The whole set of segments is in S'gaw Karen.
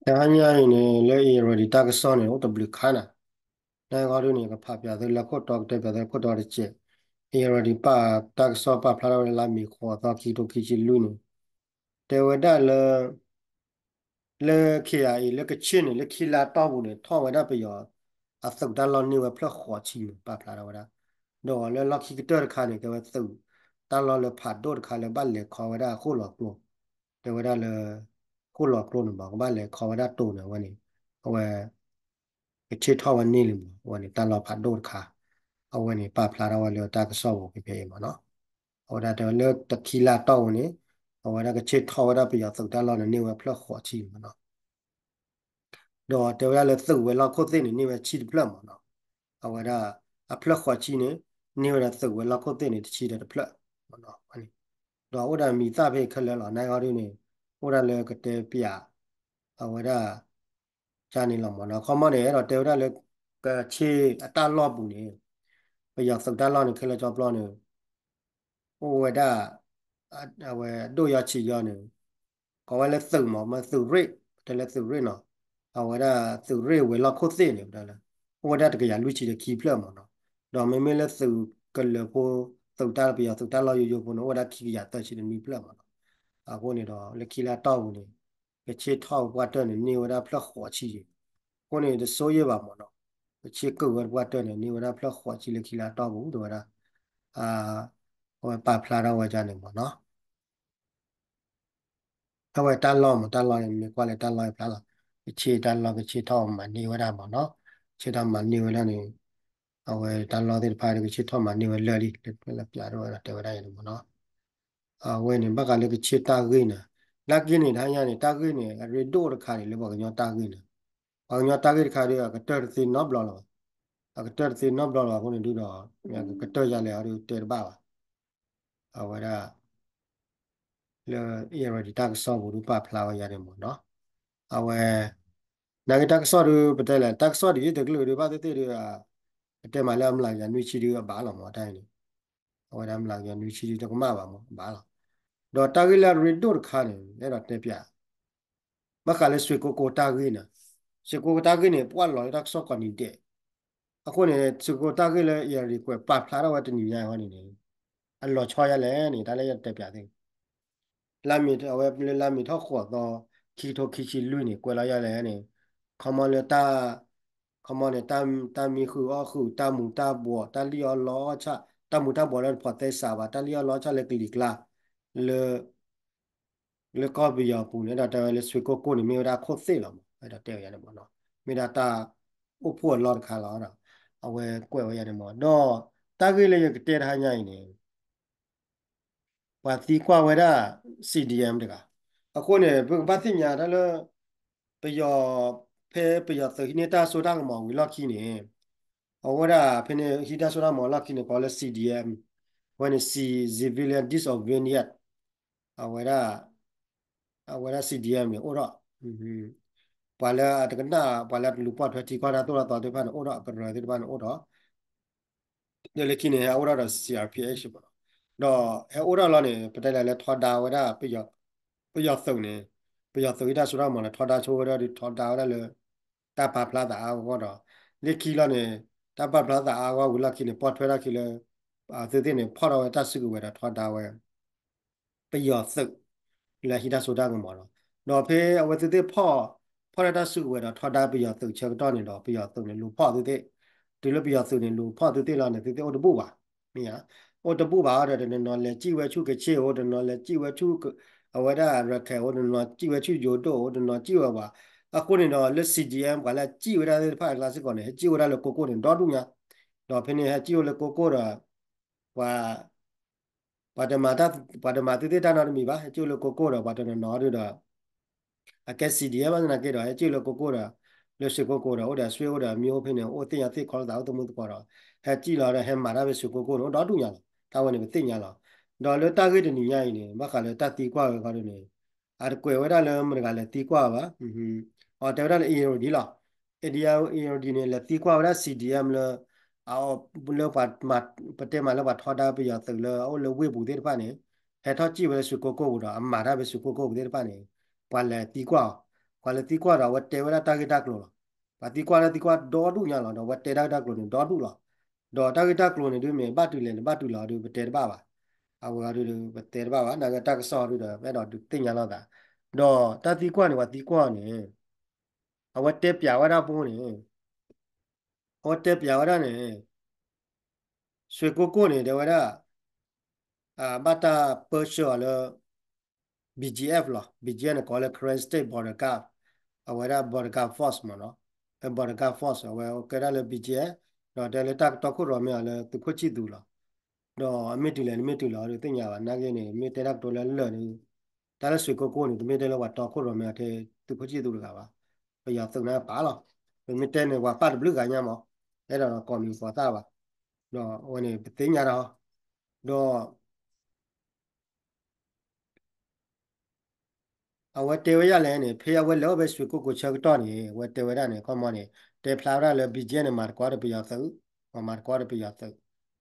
တဟါညါအံၤန့ၣ် လၢ Irrawaddy တၢ်ကစီၣ်န့ၣ် အိၣ်တဘျုးခါနၤ, နဂီၢ်ဒုန့ၣ် ကဖးပၠးသုလၢခိၣ်တီ ကတဲပၠးသုလၢခိၣ်တီတစဲး, Irrawaddy ပာ်တၢ်ကစီၣ် ပာ်ဖျါထီၣ်ဝဲလါမ့ၤဃိးသီ ခံကထိခံဆံလွံၢ်န့ၣ်, တဲဝဲဒၣ်လၢ လၢ ခ့ၣ်အံၤ လၢကခ့ၣ်န့ၣ် လၢခံလါတီၢ်ပူၤန့ၣ် ထီၣ်ဝဲဒၣ်ပယီၤ အသုးတၢ်လီၢ်န့ၢ်ဝဲဖျၢၣ်ဃိးဆံန့ၣ် ပာ်ဖျါထီၣ်ဝဲဒၣ်, ဒီးလၢလီၢ်ခံကတၢၢ်တခါန့ၣ် ကဲဝဲသုးတၢ်လီၢ်လၢဖးဒိၣ်တခါလၢဘၣ်လဲၤခီဝဲဒၣ်ဃိၣ်လီၤကျိ, တဲဝဲဒၣ်လၢ ဃိၣ်လီၤကျိန့ၣ်မး ကဘၣ်လဲၤခီဝဲဒၣ်တိၤန့ၣ် အဝဲန့ၣ် အဝဲ ကဆ့ၣ်ထီၣ်ဝဲန့ၢ်လံမး အဝဲန့ၣ် တၢ်လီၢ်ဖးဒိၣ်တခါ, အဝဲန့ၣ် ပာ်ဖျါထီၣ်ဝဲလၢတၢ်ကစီၣ်ပူၤဖဲဖဲအံၤမးနီၤ, အဝဲဒၣ်တဲဝဲလၢတခံလါတီၢ်ပူၤန့ၣ် အဝဲဒၣ်ကဆ့ၣ်ထီၣ်ဝဲဒၣ်ပယီၤသုးတၢ်လီၢ်န့ၣ် န့ၢ်ဝဲဖျၢၣ်ဃိးဆံမးနီၤ ဒီးတဲဝဲဒၣ်လၢသုးဝဲၤလီၢ်ခိၣ်သ့ၣ်န့ၣ် န့ၢ်ဝဲဆံတဖျၢၣ်မးနီၤ, အဝဲဒၣ် အဖျၢၣ်ဃိးဆံန့ၣ် န့ၢ်ဝဲဒၣ်သုးဝဲၤလီၢ်ခိၣ်သ့ၣ်န့ၣ် တဆံဒီးတဖျၢၣ်မးနီၤ, ဒီးအိၣ်ဒၣ်မံၤသၣ်ဖဲခဲလၢာ်လီၤ နဂီၢ်ဒုန့ၣ် အိၣ်ဒၣ်လၢကတဲပၠး အဝဲဒၣ် ကန့ၣ်လီၤမးနီၤ, ခီမီန့ၣ် အဲၣ်ဒိးတဲဝဲဒၣ်လၢ ကဆ့ၣ်အတၢ်လီၢ်ပူၤန့ၣ် ပယီၤသုးတၢ်လီၢ်န့ၣ် ခဲလၢာ်ကၠီပျီန့ၣ် အိၣ်ဝဲဒၣ် အဝဲဒိၣ်ယီၤဆံးယီၤန့ၣ် ကိးဝဲလၢသုးမး မ့ၢ်သုးရ့ၣ် တဲလၢသုးရ့ၣ်နီၤ, အဝဲဒၣ်သုးရ့ၣ်ဝဲၤလီၢ်ခိၣ်သ့ၣ်န့ၣ် ဝဲဒၣ်လၢ အိၣ်ဝဲဒၣ်တကယၤလွံၢ်ဆံဒီးခံဖျၢၣ်မးနီၤ, ဒီးမ့မ့ၢ်လၢသုးကလၢၤဖိ သုးတၢ်ပယီၤသုးတၢ်လီၢ်ယိယိဖိန့ၣ် အိၣ်ဝဲဒၣ်ခံကယၤသၢဆံဒီးနွံဖျၢၣ်မးနီၤ, အဃိန့ၣ်ဒီး လၢခံလါတီၢ်ပူၤန့ၣ် ကဆ့ၣ်ထီၣ်ပှၢ်တၢၢ်န့ၣ် န့ၢ်ဝဲဒၣ်ဖျၢၣ်ဃိးဆံ, အဃိန့ၣ် တဆိယ့ၣ်ဘၣ်မးနီၤ, ကဆ့ၣ်ကုၢ်ဝဲပှၢ်တၢၢ်န့ၣ် န့ၢ်ဝဲဒၣ်ဖျၢၣ်ဃိးဆံလၢခံလါတီၢ်ပူၤ တဲဝဲဒၣ် အဝဲပာ်ဖျါထီၣ်ဝဲဒၣ်န့ၣ်မးနီၤ အဝဲတၢ်လီၢ်မး တၢ်လီၢ်န့ၣ် မ့ၢ်ကွၢ်လၢတၢ်လီၢ်အဖျါလီၤ, ကဆ့ၣ်တၢ်လီၢ် ကဆ့ၣ်ထီၣ်မၤန့ၢ်ဝဲဒၣ်မးနီၤ, ကဆ့ၣ်ထီၣ်မၤန့ၢ်ဝဲဒၣ်န့ၣ် အဝဲတၢ်လီၢ်သ့ၣ်တဖၣ်ဒီး ကဆ့ၣ်ထီၣ်မၤန့ၢ်ဝဲလၢာ်လံ လၢပၠးထီၣ်ဝဲဒၣ်တဲဝဲဒၣ်အံၤန့ၣ်မးနီၤ, အဝဲန့ၣ် ဘၣ်ဃးလၢကဆ့ၣ်တၢ်ဂ့ၢ်န့ၣ်, နာ်က့န့ၣ် တဟါညါန့ၣ် တၢ်ဂ့ၢ်န့ၣ် အရ့ဒိၣ်တခါန့ၣ် လၢပှၤကညီတၢ်ဂ့ၢ်န့ၣ်, ပှၤကညီတၢ်ဂ့ၢ်တခါဒီး အကတၢၢ်တသ့နီတဘျီလၢၤဘၣ်, အကတၢၢ်တသ့နီတဘျီလၢၤဘၣ်အဃိန့ၣ်ဒုဒီး ကကတၢၢ်ယၤလဲၣ်အီၤဒီးတဲတဘၣ်ဘၣ် အဝဲဒၣ် လၢ Irrawaddy တၢ်ကစီၣ်ပူၤဒုးပာ်ဖျါဝဲယၤန့ၣ်မးနီၤ, အဝဲ နာ်က့တၢ်ကစီၣ်ဒုး ပတဲလဲၣ် တၢ်ကစီၣ်ဒ်ယတကလုာ်ဒုး ဘၣ်သ့ၣ်သ့ၣ်ဒုး အတဲမးလၢအမျးကယၤနွံဆံဒုးအဘၣ်လီၤမး တၢ်အံၤန့ၣ်, အဝဲဒၣ်အမျးကယၤနွံဆံဒုးတကမၣ်ဘၣ်မး အဘၣ်လီၤ, ဒီးတၢ်ဂ့ၢ်လၢအရ့ဒိၣ်တခါန့ၣ် အဲၣ်ဒိးတဲပၠး ဘၣ်ဃးလၢစှ့ၤကိကိတၢ်ဂ့ၢ်န့ၣ်, စှ့ၤကိကိတၢ်ဂ့ၢ်န့ၣ် ပှၤလီၤလၢတၢ်ကစီၣ်ကိးနံၤဒဲး, အဃိန့ၣ် စှ့ၤကိကိတၢ်ဂ့ၢ်လၢ Irrawaddy ကွဲးပာ်ဖျါထီၣ်ဝဲတနံၤညါအံၤန့ၣ် အလီၤဆီယၤလဲၣ်န့ၣ် တၢ်လၢယတဲပၠးသု လါမ့ၤ အဝဲလၢလါမ့ၤထီၣ်ဃိးသီ ခံကထိခံဆံလွံၢ်န့ၣ် ကွဲးလီၤယၤလဲၣ်န့ၣ်, ခီမီလၢတၢ် ခီမီန့ၣ် တၢ်မံဃုာ်အီၣ်ဃုာ် တၢ်မူၤတၢ်ဘှီး တၢ်လံၣ်အီၣ်လီအီၣ်ဆၣ် တၢ်မူၤတၢ်ဘှီးလၢတဖိးသဲစးဘၣ် တၢ်လံၣ်အီၣ်လီအီၣ်ဆၣ်လၢကလံၤကျါ လၢ လၢကီၢ်ပယီၤပူၤန့ၣ် ဒီးတဲဝဲလၢစှ့ၤကိကိန့ၣ် မ့ၢ်ဝဲဒၣ်ခိၣ်သ့ၣ်လီၤမး အဲၣ်ဒိးတဲဝဲယၤန့ၣ်မးနီၤ, မ့ၢ်ဒၣ်တၢ်အိၣ်ဖှိၣ်အလီၢ်တခါလီၤဒီး အဝဲကွဲးဝဲယၤန့ၣ်မး ဒီးတၢ်ဂ့ၢ်လၢယကတဲတဟါညါအံၤန့ၣ် ပှၤသံကွၢ်ဝဲဒၣ် CDM တဂၤ, အဃိန့ၣ် ပကဘၣ်သ့ၣ်ညါတၢ်လၢ ပယီၤ ဖဲပယီၤသုးဟံးန့ၢ်တၢ်စိတၢ်ကမီၤဝံၤလီၢ်ခံန့ၣ် အဝဲဒၣ်ဖဲန့ၣ်ဟံးတၢ်စိတၢ်ကမီၤလီၢ်ခံန့ၣ် ကိးလၢ CDM, အဝဲန့ၣ် Civilian Disobedience, အဝဲဒၣ် အဝဲဒၣ် CDM န့ၣ် အိၣ်ဒီး ပှၤလၢအတကနၣ် ပှၤလၢအတလူၤပိာ်ထွဲထံကီၢ်တၢ်သိၣ်တၢ်သီသ့ၣ်တဖၣ်န့ၣ် အိၣ်ဒီး အကရၢသ့ၣ်တဖၣ်န့ၣ် အိၣ်ဒီး ဒီးလၢခံန့ၣ် ဟဲအိၣ်ဒီးဒီး CRPH မးနီၤ, ဒီးဟဲအိၣ်ဒီးလီၤန့ၣ် ပတဲလဲၣ်လၢထီဒါဝဲဒၣ် ပယီၤသုးန့ၣ် ပယီၤသုးဟံးတၢ်စိတၢ်ကမီၤန့ၣ် ထီဒါဆိဝဲဒၣ်ဒီး ထီဒါဝဲဒၣ်လၢ တၢ်ပာ်ဖျါသးအါအါဂီၢ်ဂီၢ်ဒီး လၢခံလီၤန့ၣ် တၢ်ပာ်ဖျါသးအါအါဂီၢ်ဂီၢ်ဝံၤလီၢ်ခံန့ၣ် ပိာ်ထွဲထီၣ်ခံလၢ အသုးသ့ၣ်န့ၣ် ဖီၣ်ထီၣ်ဝဲတၢ်စုကဝဲၤဒီးထီဒါဝဲ ပယီၤသုး လၢဟံးတၢ်စိတၢ်ကမီၤလီၤ. ဒီးဖဲအဝဲသ့ၣ်သ့ၣ်ဖီၣ် ဖီၣ်ထီၣ်တၢ်စုကဝဲၤဒီးထီဒါပယီၤသုးဆၢကတီၢ်န့ၣ်ဒီး ပယီၤသုးန့ၣ်လူၤဖီၣ်သုးသ့ၣ်, တုၤလၢပယီၤသုးန့ၣ်လူၤဖီၣ်သုးသ့ၣ်လီၤန့ၣ် သုးသ့ၣ်အိၣ်တဘူၣ်ဘၣ်, မ့ၢ်ဧါ, အိၣ်တဘူၣ်ဘၣ်အီၤဒီး တနီၤနီၤလဲၤစံၣ်ဝဲဆူကခ့ၣ်အိၣ် တနီၤလဲၤစံၣ်ဝဲဆူ အဝဲဒၣ်ရခဲၣ်အိၣ် တနီၤစံၣ်ဝဲဆူယိၤဒိၣ်အိၣ် တနီၤစံၣ်ဝဲဝဲ, အဃိန့ၣ်ဒီးလၢ CDM ပှၤလၢအစံၣ်ဝဲဒၣ်သ့ၣ်တဖၣ်အကျါစ့ၢ်ကီးန့ၣ် ဟဲစံၣ်ဝဲဒၣ်လၢကိကိၣ်န့ၣ် ဒီဒူၣ်ညါ, ဒီးဖဲန့ၣ်ဟဲစံၣ်ဝဲလၢကိကိၣ်ဒီး ပှၤ ပှၤတမၤတၢ် ပှၤတမၤသုးသ့ၣ်တၢ်နီတမံၤဘၣ် ဟဲစံၣ်ဝဲလၢကိကိၣ်ဒီး ပှၤတနီၤနီၤဒုဒီး အကဲ CDM ဘၣ်သနာ်က့ဒီး ဟဲစံၣ်လၢကိကိၣ်ဒီး လၢစှ့ၤကိကိၣ်ဒီး အိၣ်ဒီးအဆွေအိၣ်ဒီးအမျိုးအိၣ်ဖဲန့ၣ် အိၣ်သ့ၣ်ညါသ့ၣ်ခီလိာ်သးအိၣ်သမူသကိးဒီး ဟဲစံၣ်လီၤဒီး ဟဲမၤတၢ်ဖဲစှ့ၤကိကိၣ်န့ၣ် အိၣ်ဒီဒူၣ်ညါလီၤ. တၢ်ဝဲန့ၣ်ပသ့ၣ်ညါလီၤ. ဒီးလၢတၢ်ဂ့ၢ်တနံၤညါအံၤန့ၣ် ဘၣ်ဃးလၢတၢ်သံကွၢ်ဝဲခီဒုန့ၣ် အတကွဲးဝဲဒၣ်လၢမတၤတဂၤလဲၤသံကွၢ်ဝဲဘၣ်. အီၤတဲဝဲဒၣ်လၢ Irrawaddy လီၤ. Irrawaddy န့ၣ် လဲၤသံကွၢ်ဝဲဒၣ် CDM လၢ လၢ ပတဲမးလၢပှၤထီဒါပယီၤသုးလၢအအိၣ်လၢဝ့ၢ်ပူၤသ့ၣ်တဖၣ်န့ၣ် ဟဲထီၣ်စံၣ်ဝဲလၢစှ့ၤကိကိၣ်ပူၤဒီး အမၤတၢ်ဖဲစှ့ၤကိကိၣ်ပူၤသ့ၣ်တဖၣ်န့ၣ် ပှၤလဲၤသံကွၢ်အီၤ. ပှၤလၢသံကွၢ်ဒီး အဝဲတဲဝဲဒၣ်တၢ်ဂ့ၢ်တၢ်ကျိၤလီၤ. ပှၤသံကွၢ်တၢ်သံကွၢ်ဒီဒူၣ်ညါလီၤ. ဒီးအဝဲတဲတၢ်ဂ့ၢ်တၢ်ကျိၤန့ၣ် ဒီဒူၣ်လီၤ. ဒီးတၢ်ဂ့ၢ်တၢ်ကျိၤန့ၣ်ဒုး မ့ၢ်ဘၣ်တုၤလဲၣ်န့ၣ် ဘၣ်တုၤလီၤဒီး ပတဲတဘၣ်ဘၣ်. အဝဲအီၤဒုး ပတဲတဘၣ်ဘၣ်. နာ်က့တၢ်ကစီၣ်ဒုးဒီး ပအဲၣ်ဒိးဒုးသ့ၣ်ညါလိာ်သး. ဒီးတၢ်သံကွၢ်န့ၣ် ပှၤသံကွၢ်အီၤန့ၣ် အဝဲတဲပျးဝဲဒၣ်ပူန့ၣ် အဝဲတဲပျးဝဲဒၣ်န့ၣ် ရွှေကုက္ကိုန့ၣ် တဲဝဲဒၣ် ဘၣ်တၢ်ပၢဆှၢအီၤလၢ ဘီၣ်ကၠံၣ်အ့ၣ်ဖ် လီၤ. ဘီၣ်ကၠံၣ်အ့ၣ်ဖ်န့ၣ် ကိးလၢ Karen State Border Guard, အဝဲဒၣ် Border Guard Force မ့ၢ်နီၤ. Border Guard Force အဝဲကဲဒၣ်လၢ ဘီၣ်ကၠံၣ်အ့ၣ်ဖ် ဒီးတဲလၢတၢ်ကတီခိၣ်ရိၣ်မဲအီၤလၢသုးခိၣ်ဆံၣ်သူလီၤ. ဒီးအမ့ၢ်တုၤလဲၣ် နမ့ၢ်တုၤလီၤဒုးသ့ၣ်ညါဘၣ်. နာ်က့န့ၣ် မ့ၢ်တဲတၢ်ကတိၤလၢလၢာ်န့ၣ် တၢ်လၢရွှေကုက္ကိုန့ၣ် တမ့ၢ်တဲလၢပှၤတီခိၣ်ရိၣ်မဲအီၤထဲသုးခိၣ်ဆံၣ်သူတဂၤဘၣ်. ပယီၤသုးန့ၣ်ပာ်လီၤ. ပမ့ၢ်တဲန့ၣ် ပှၤပာ်တဘျုးဂၤညါမး အဲၣ်ဒိးဒီးကိးမံၤကိးသၣ်ဘၣ်. ဒီးအဝဲန့ၣ် ပသ့ၣ်ညါဒီး ဒီး အဝဲတဲဝဲဒၣ်လဲၣ်န့ၣ် ဖဲအဝဲလဲၤအိၣ်ဖဲရွှေကုက္ကိုဆၢကတီၢ်န့ၣ် အဝဲတဲဝဲဒၣ်န့ၣ် ခီမီန့ၣ် တဲဖျါဝဲဒၣ်လၢ ဘီၣ်ကၠံၣ်အ့ၣ်ဖ်န့ၣ် မၤသကိးဒီးပယီၤသုး, မၤသကိးဒီးပယီၤသုး,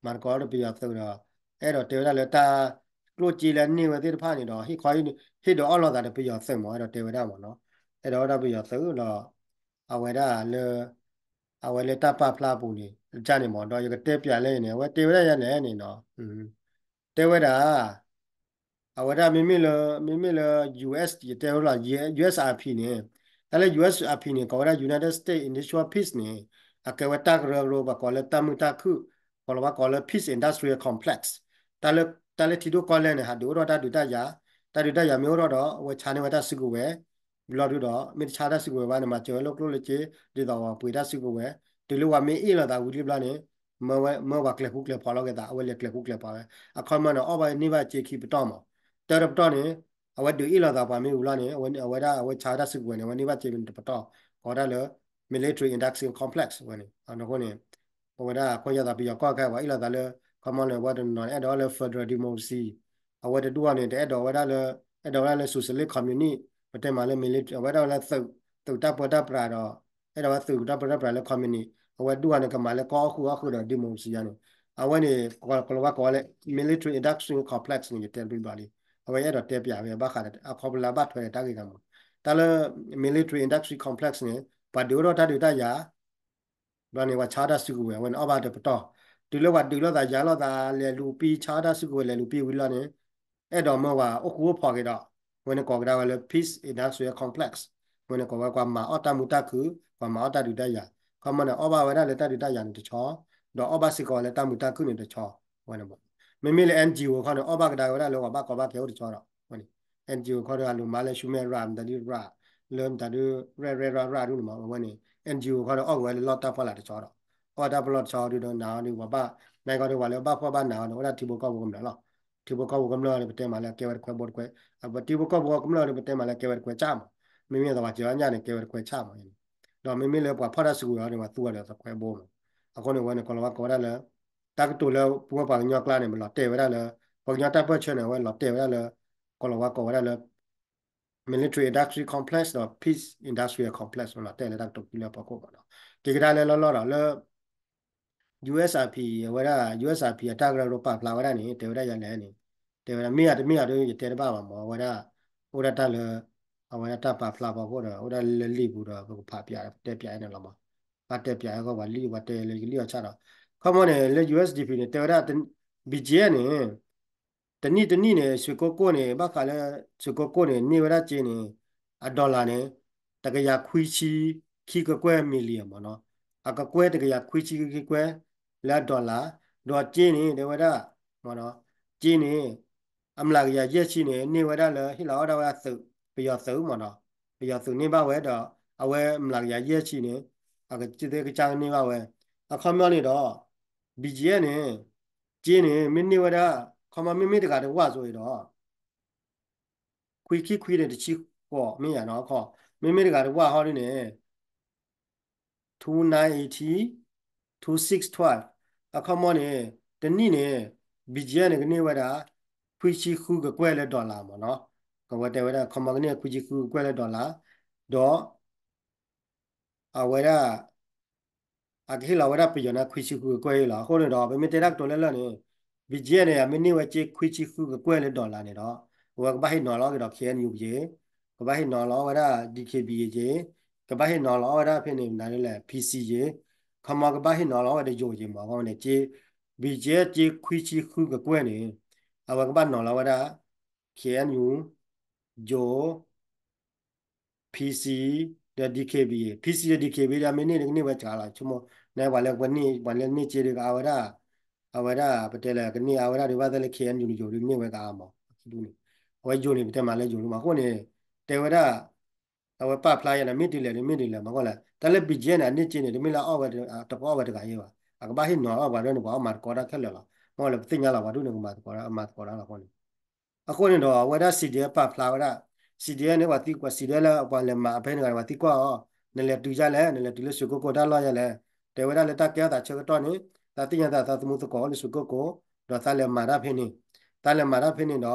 မၤသကိးဒီးပယီၤသုးဒီး အဲၣ်ဒိးတဲဝဲဒၣ်လၢတၢ်ကျိၣ်စ့လၢအန့ၢ်ဝဲသ့ၣ်တဖၣ်န့ၣ်ဒီး ဟ့ၣ်ခီ ဟ့ၣ်ဒုးအီၣ်လိာ်သးဒီးပယီၤသုးမး အဲၣ်ဒိးတဲဝဲဒၣ်မးနီၤ. အဲၣ်ဒိးဝဲဒၣ်ပယီၤသုးဒီး အဝဲဒၣ်လၢ အဝဲလၢတၢ်ပာ်ဖျါအပူၤန့ၣ် ကန့ၣ်မး ဒီးယကတဲပျးလၢန့ၣ် အဝဲတဲဝဲဒၣ်ယၤလဲၣ်န့ၣ်နီၤ တဲဝဲဒၣ် အဝဲဒၣ်မ့မ့ၢ်လၢ မ့မ့ၢ်လၢ US ယတဲဝဲလီၤ USRP န့ၣ် တၢ်လၢ USRP န့ၣ် ကိးဝဲဒၣ် United States Industrial Peace န့ၣ် အကဲဝဲတၢ်ကရၢကရိ ပှၤကိးလၢတၢ်မုာ်တၢ်ခုၣ် ကိးလီၤဝဲကိးလၢ Peace Industrial Complex တၢ်လၢ တၢ်လၢထံဒိၣ်ကီၢ်လဲၢ်န့ၣ် ဟးဒုးအိၣ်ထီၣ်တၢ်ဒုးတၢ်ယၤ တၢ်ဒုးတၢ်ယၤမ့ၢ်အိၣ်ထီၣ်ဒီး အဝဲဆါန့ၢ်ဝဲတၢ်စုကဝဲၤ ဘျီဒုဒီး မ့ၢ်တဆါတၢ်စုကဝဲၤဘၣ်န့ၣ် မၤစၢၤဝဲလၢကျိၣ်လၢစ့ ဒ်သိးပှ့ၤတၢ်စုကဝဲၤ တုၤလၢပှၤမ့ၢ်အ့ၣ်လိာ်သးဝံၤလံဘျီန့ၣ် မၢဝဲ မၢပှၤကျဲၤဃူကျဲၤဖိးလီၤက့ၤသး အဝဲလဲၤကျဲၤဃူကျဲၤဖိးဝဲ အခီမီန့ၣ် အီၣ်ဘၣ်န့ၢ်ဘၣ်စ့ခံပတီၢ်မး တၢတပတီၢ်န့ၣ် အဝဲဒုးအ့ၣ်လိာ်သးပှၤမ့ၢ်ဝံၤလီၤန့ၣ် အဝဲ အဝဲဒၣ်အဝဲဆါတၢ်စုကဝဲၤန့ၣ် အဝဲန့ၢ်ဘၣ်စ့န့ၣ်တပတီၢ် ကိးဝဲဒၣ်လၢ military industrial complex ဝဲန့ၣ် အဃိန့ၣ် အဝဲဒၣ်ခီယသးပယီၤကီၢ်ခဲ ပှၤအ့ၣ်လိာ်သးလၢ ခီမီလၢ ဝဲတနီၤန့ၣ် အဲၣ်ဒိးလၢ federal democracy အဝဲတဒူၣ်အီၤန့ၣ် တအဲၣ်ဒိးဝဲဒၣ်လၢ အဲၣ်ဒိးဝဲဒၣ်လၢ socialist communist ပတဲမးလၢ military အဝဲဒၣ်ဝဲလၢ သုးတၢ်ပၢတၢ်ပြးဒီး အဲၣ်ဒိးဝဲသုးတၢ်ပၢတၢ်ပြးလၢ communist အဝဲဒူၣ်အီၤန့ၣ် ကမၤလၢကီၢ်အီၣ်ဃုာ်အီၣ်ဃုာ်ဒီး democracy ယါန့ၣ် အဝဲန့ၣ် ကလီၤဝါကိးဝဲလၢ military industrial complex န့ၣ် ယတဲတဘျီဘျီလံ အဝဲအဲၣ်ဒိးတဲပျးဝဲဘၣ်ဃးဒီး အခီပညီလၢအဘၣ်ထွဲဒီးတၢ်ဂ့ၢ်ဂၤမး တၢ်လၢ military industrial complex န့ၣ် ပှၤဒုးအိၣ်ထီၣ်တၢ်ဒုးတၢ်ယၤ ဘျီန့ၣ် ပှၤဆါတၢ်စုကဝဲၤ အဝဲန့ၣ် အီၣ်ဘၣ်တပတီၢ် တုၤလၢပှၤဒုးလိာ်သးယၤလိာ်သး လဲၤလူၤပံ ဆါတၢ်စုကဝဲၤ လဲၤလူၤပံဝံၤလီၤန့ၣ် အဲၣ်ဒိးမၢပှၤအိၣ်ဃူအိၣ်ဖိးက့ၤဒီး အဝဲန့ၣ်ကိးကဒါဝဲလၢ peace industrial complex အဝဲန့ၣ်ကိးဝဲပှၤမၤအီၣ်တၢ်မုာ်တၢ်ခုၣ် ပှၤမၤအီၣ်တၢ်ဒုးတၢ်ယၤ ခီမီန့ၣ်အီၣ်ဘၣ်ဝဲဒၣ်လၢတၢ်ဒုးတၢ်ယၤန့ၣ်တဆီ ဒီးအီၣ်ဘၣ်စ့ၢ်ကီးဝဲလၢတၢ်မုာ်တၢ်ခုၣ်န့ၣ်တဆီ အဝဲန့ၣ် မ့မ့ၢ်လၢ NGO ခီန့ၣ် အီၣ်ဘၣ်ကဒါဝဲဒၣ်လၢပှၤဘၣ်ကီဘၣ်ခဲအိၣ်တဆီဒီး အဝဲန့ၣ် NGO ခီဒီး အလိၤမၤလၢ human right မတၤဒု right လၢမတၤဒု ရဲၣ်ရဲၣ်ရၣ်ရၣ်ဒုန့ၣ်မး အဝဲန့ၣ် NGO ခီဒီးအီၣ်က့ၤဝဲလၢလီၢ်တၢ်ဖီလာ်တဆီဒီး အီၣ်တၢ်ဖီလာ်တဆီဒုဒီးနၤအီၤဒု ပှၤဘၣ် နကီဒီးပှၤလၢဘၣ်ဖှီၣ်ဘၣ်နးအီၤဒီး အိၣ်ဒၣ်ထံဖိကီၢ်ဖိကမျၢၢ်လီၤ. ထံဖိကီၢ်ဖိကမျၢၢ်ဒီး ပတဲမးလၢကဲဝဲတခွဲဘိတခွဲ ထံဖိကီၢ်ဖိကမျၢၢ်ဒီး ပတဲမးလၢကဲဝဲတခွဲဆၣ်မး မ့မ့ၢ်သးပှၤစၢၤအညၣ်န့ၣ် ကဲဝဲတခွဲဆၣ်မး ဒီးမ့မ့ၢ်လၢပှၤဖီၣ်တၢ်စုကဝဲၤအီၤန့ၣ် ပှၤသူအီၤဒီးတခွဲဘိမး အဃိန့ၣ် အဝဲန့ၣ် ကီၤလၤဝါကိးဝဲဒၣ်လၢ တၢ်ကတိၤလၢပဝဲပှၤကညီကျါန့ၣ် ပလီၤတဲာ်ဝဲဒၣ်လၢ ပှၤကညီတၢ်ပၢၢ်ဆၢန့ၣ် အဝဲလီၤတဲာ်ဝဲဒၣ်လၢ ကီၤလၤဝါကိးဝဲဒၣ်လၢ military industrial complex ဒီး peace industrial complex လီၤတဲာ်လၢတၢ်ကတိၤခံလၢအဖီခိၣ်မးနီၤ က့ၤကဒါလၢလီၢ်လီၢ်ဒီးလၢ USRP အဝဲဒၣ် USRP အတၢ်ကရၢကရိပာ်ဖျါဝဲဒၣ်န့ၣ် တဲဝဲဒၣ်ယၤလဲၣ်န့ၣ် တဲဝဲဒၣ် မ့ၢ်ဧါတမ့ၢ်ဧါဒီး ယတဲတဘၣ်ဘၣ်မး အဝဲဒၣ် အိၣ်ဒၣ်တၢ်လၢ အဝဲဒၣ်တၢ်ပာ်ဖျါဖီခိၣ်ဒီး အိၣ်ဒၣ်လၢလံာ်ပူၤဒီး ပကဖးပၠးတဲပၠးန့ၣ်လီၤမး ဘၣ်တဲပၠးအဂီၢ် ပှၤလံာ် ပှၤတဲလၢယကလံၣ်အီၤဆၣ်ဒီး ခီမီန့ၣ် လၢ USDP န့ၣ် တဲဝဲဒၣ် BGF န့ၣ် တနံၣ်တနံၣ်န့ၣ် ရွှေကုက္ကိုန့ၣ် ဘၣ်ဃးလၢ ရွှေကုက္ကိုန့ၣ် န့ၢ်ဝဲဒၣ်စ့န့ၣ် အ dollar န့ၣ် တကယၤခွံဆံခံကကွဲၢ် million မးနီၤ အကကွဲၢ်တကယၤခွံဆံခံကကွဲၢ် လၢအ dollar ဒီးစ့န့ၣ် တဲဝဲဒၣ် မးနီၤ စ့န့ၣ် အမျးကယၤယဲၢ်ဆံန့ၣ် န့ၢ်ဝဲဒၣ်လၢ ဟ့ၣ်လီၤအီၣ်ဒၣ်ဝဲဒၣ်သုး ပယီၤသုးမးနီၤ ပယီၤသုးန့ၢ်ဘၣ်ဝဲဒီး အဝဲမျးကယၤယဲၢ်ဆံန့ၣ် အကသ့ၣ်ကစၢ်ကန့ၢ်ဘၣ်ဝဲ အခီပညီန့ၣ်ဒီး BGF န့ၣ် စ့န့ၣ် မ့ၢ်န့ၢ်ဝဲဒၣ် ခီမီမ့မ့ၢ်တဂၤတဝၢ်ဆိအံၤဒီး ခွံခံခွံန့ၣ် တဆံဃိးမ့ၢ်ယါနီၤ ခီ မ့မ့ၢ်တဂၤတဝၢ်ဟီဒ်န့ၣ် two nine eighty, two six twelve အခီမီန့ၣ် တနံၣ်န့ၣ် BGF န့ၣ် ကန့ၢ်ဝဲဒၣ် ခွံဆံဃုကကွဲၢ်လၢ dollar မးနီၤ ကဝဲတဲဝဲဒၣ် ခီမီကန့ၢ်ခွံဆံဃုကကွဲၢ်လၢ dollar ဒီး အဝဲဒၣ် အကဟ့ၣ်လီၤဝဲဒၣ်ပယီၤန့ၣ် ခွံဆံဃုကကွဲၢ်အံၤလီၤ. အဃိန့ၣ်ဒီး ပမ့ၢ်တဲတၢ်ကတိၤလၢလၢ်န့ၣ် BGF န့ၣ် အမ့ၢ်န့ၢ်ဝဲစ့ခွံဆံဃုကကွဲၢ်လၢ dollar န့ၣ်ဒီး အဝဲကဘၣ်ဟ့ၣ်နီၤလီၤက့ၤဒီး KNU ပယီၤ ကဘၣ်ဟ့ၣ်နီၤလီၤအီၣ်ဝဲဒၣ် D K B A က့ၤ, ကဘၣ်ဟ့ၣ်နီၤလီၤအီၣ်ဝဲဒၣ်ဖဲန့ၣ် မနုၤလဲၣ် P C က့ၤ, ခီမီကဘၣ်ဟ့ၣ်နီၤလီၤအီၣ်ဝဲဒၣ်ယိၤက့ၤမး အဃိန့ၣ် က့ၤ B G F က့ၤခွံဆံဃုကကွဲၢ်န့ၣ် အဝဲကဘၣ်နီၤလီၤဝဲဒၣ် K N U ယိၤ P C ဒီး D K B A, P C ဒီး D K B A ဒီးမ့ၢ်န့ၢ်ကန့ၢ်ဝဲစှၤလီၤ ဆိကမိၣ် နပှၤလၢပှၤန့ၢ် ပှၤလၢန့ၢ်က့ၤဒီးကအါဝဲဒၣ်, အဝဲဒၣ် ပတဲလၢကန့ၢ်အါဝဲဒၣ်ဒီးဘၣ်သ့ၣ်လၢ K N U န့ၣ် ယိၤဒုးန့ၢ်ဝဲကအါမး, အခံဒူၣ်န့ၣ်, အဝဲယိၤန့ၣ် ပတဲမးလၢယိၤဒုးမး အဃိန့ၣ် တဲဝဲဒၣ် အဝဲပာ်ဖျါယၤန့ၣ် မ့ၢ်တုၤလဲၣ်န့ၣ် မ့ၢ်တုၤလဲၣ်မး မ့ၢ်လဲၣ် တၢ်လၢ B G F န့ၣ် အန့ၢ်က့ၤန့ၣ် တမ့ၢ်လၢအီၣ်ဝဲ တကအီၣ်ဝဲတဂၤယဲဘၣ်, အကဘၣ်ဟ့ၣ်နီၤအီၣ်ပှၤဒ်န့ၣ် ပှၤအီၣ်မၤသကိးတၢ်ခဲလၢာ်လီၤ, မ့ၢ်လၢ ပသ့ၣ်ညါလီၤ ပှၤဒ်န့ၣ် ကမၤသကိးတၢ် မၤသကိးတၢ်လီၤအဃိန့ၣ် အဃိန့ၣ်ဒီး အဝဲဒၣ် C D F ပာ်ဖျါဝဲဒၣ်, C D F န့ၣ် ပှၤသံကွၢ် C D F လၢပှၤလဲၤမၤအဖဲန့ၣ်ဂၤန့ၣ် ပှၤသံကွၢ်အီၤ, နလဲၤတုၤဒ်လဲၣ်, နလဲၤတုၤလၢစူးကိၣ်ကိၣ်တၢ်လီၢ်ယဲလဲၣ်, တဲဝဲဒၣ်လၢတၢ်ကဲထီၣ်သးဆၢကတီၢ်န့ၣ် သးသ့ၣ်ညါသးသးသမူသကိးလၢစူးကိၣ်ကိၣ်, ဒီးသးလဲၤမၤတၢ်ဖဲန့ၣ်, သးလဲၤမၤတၢ်ဖဲန့ၣ်ဒီး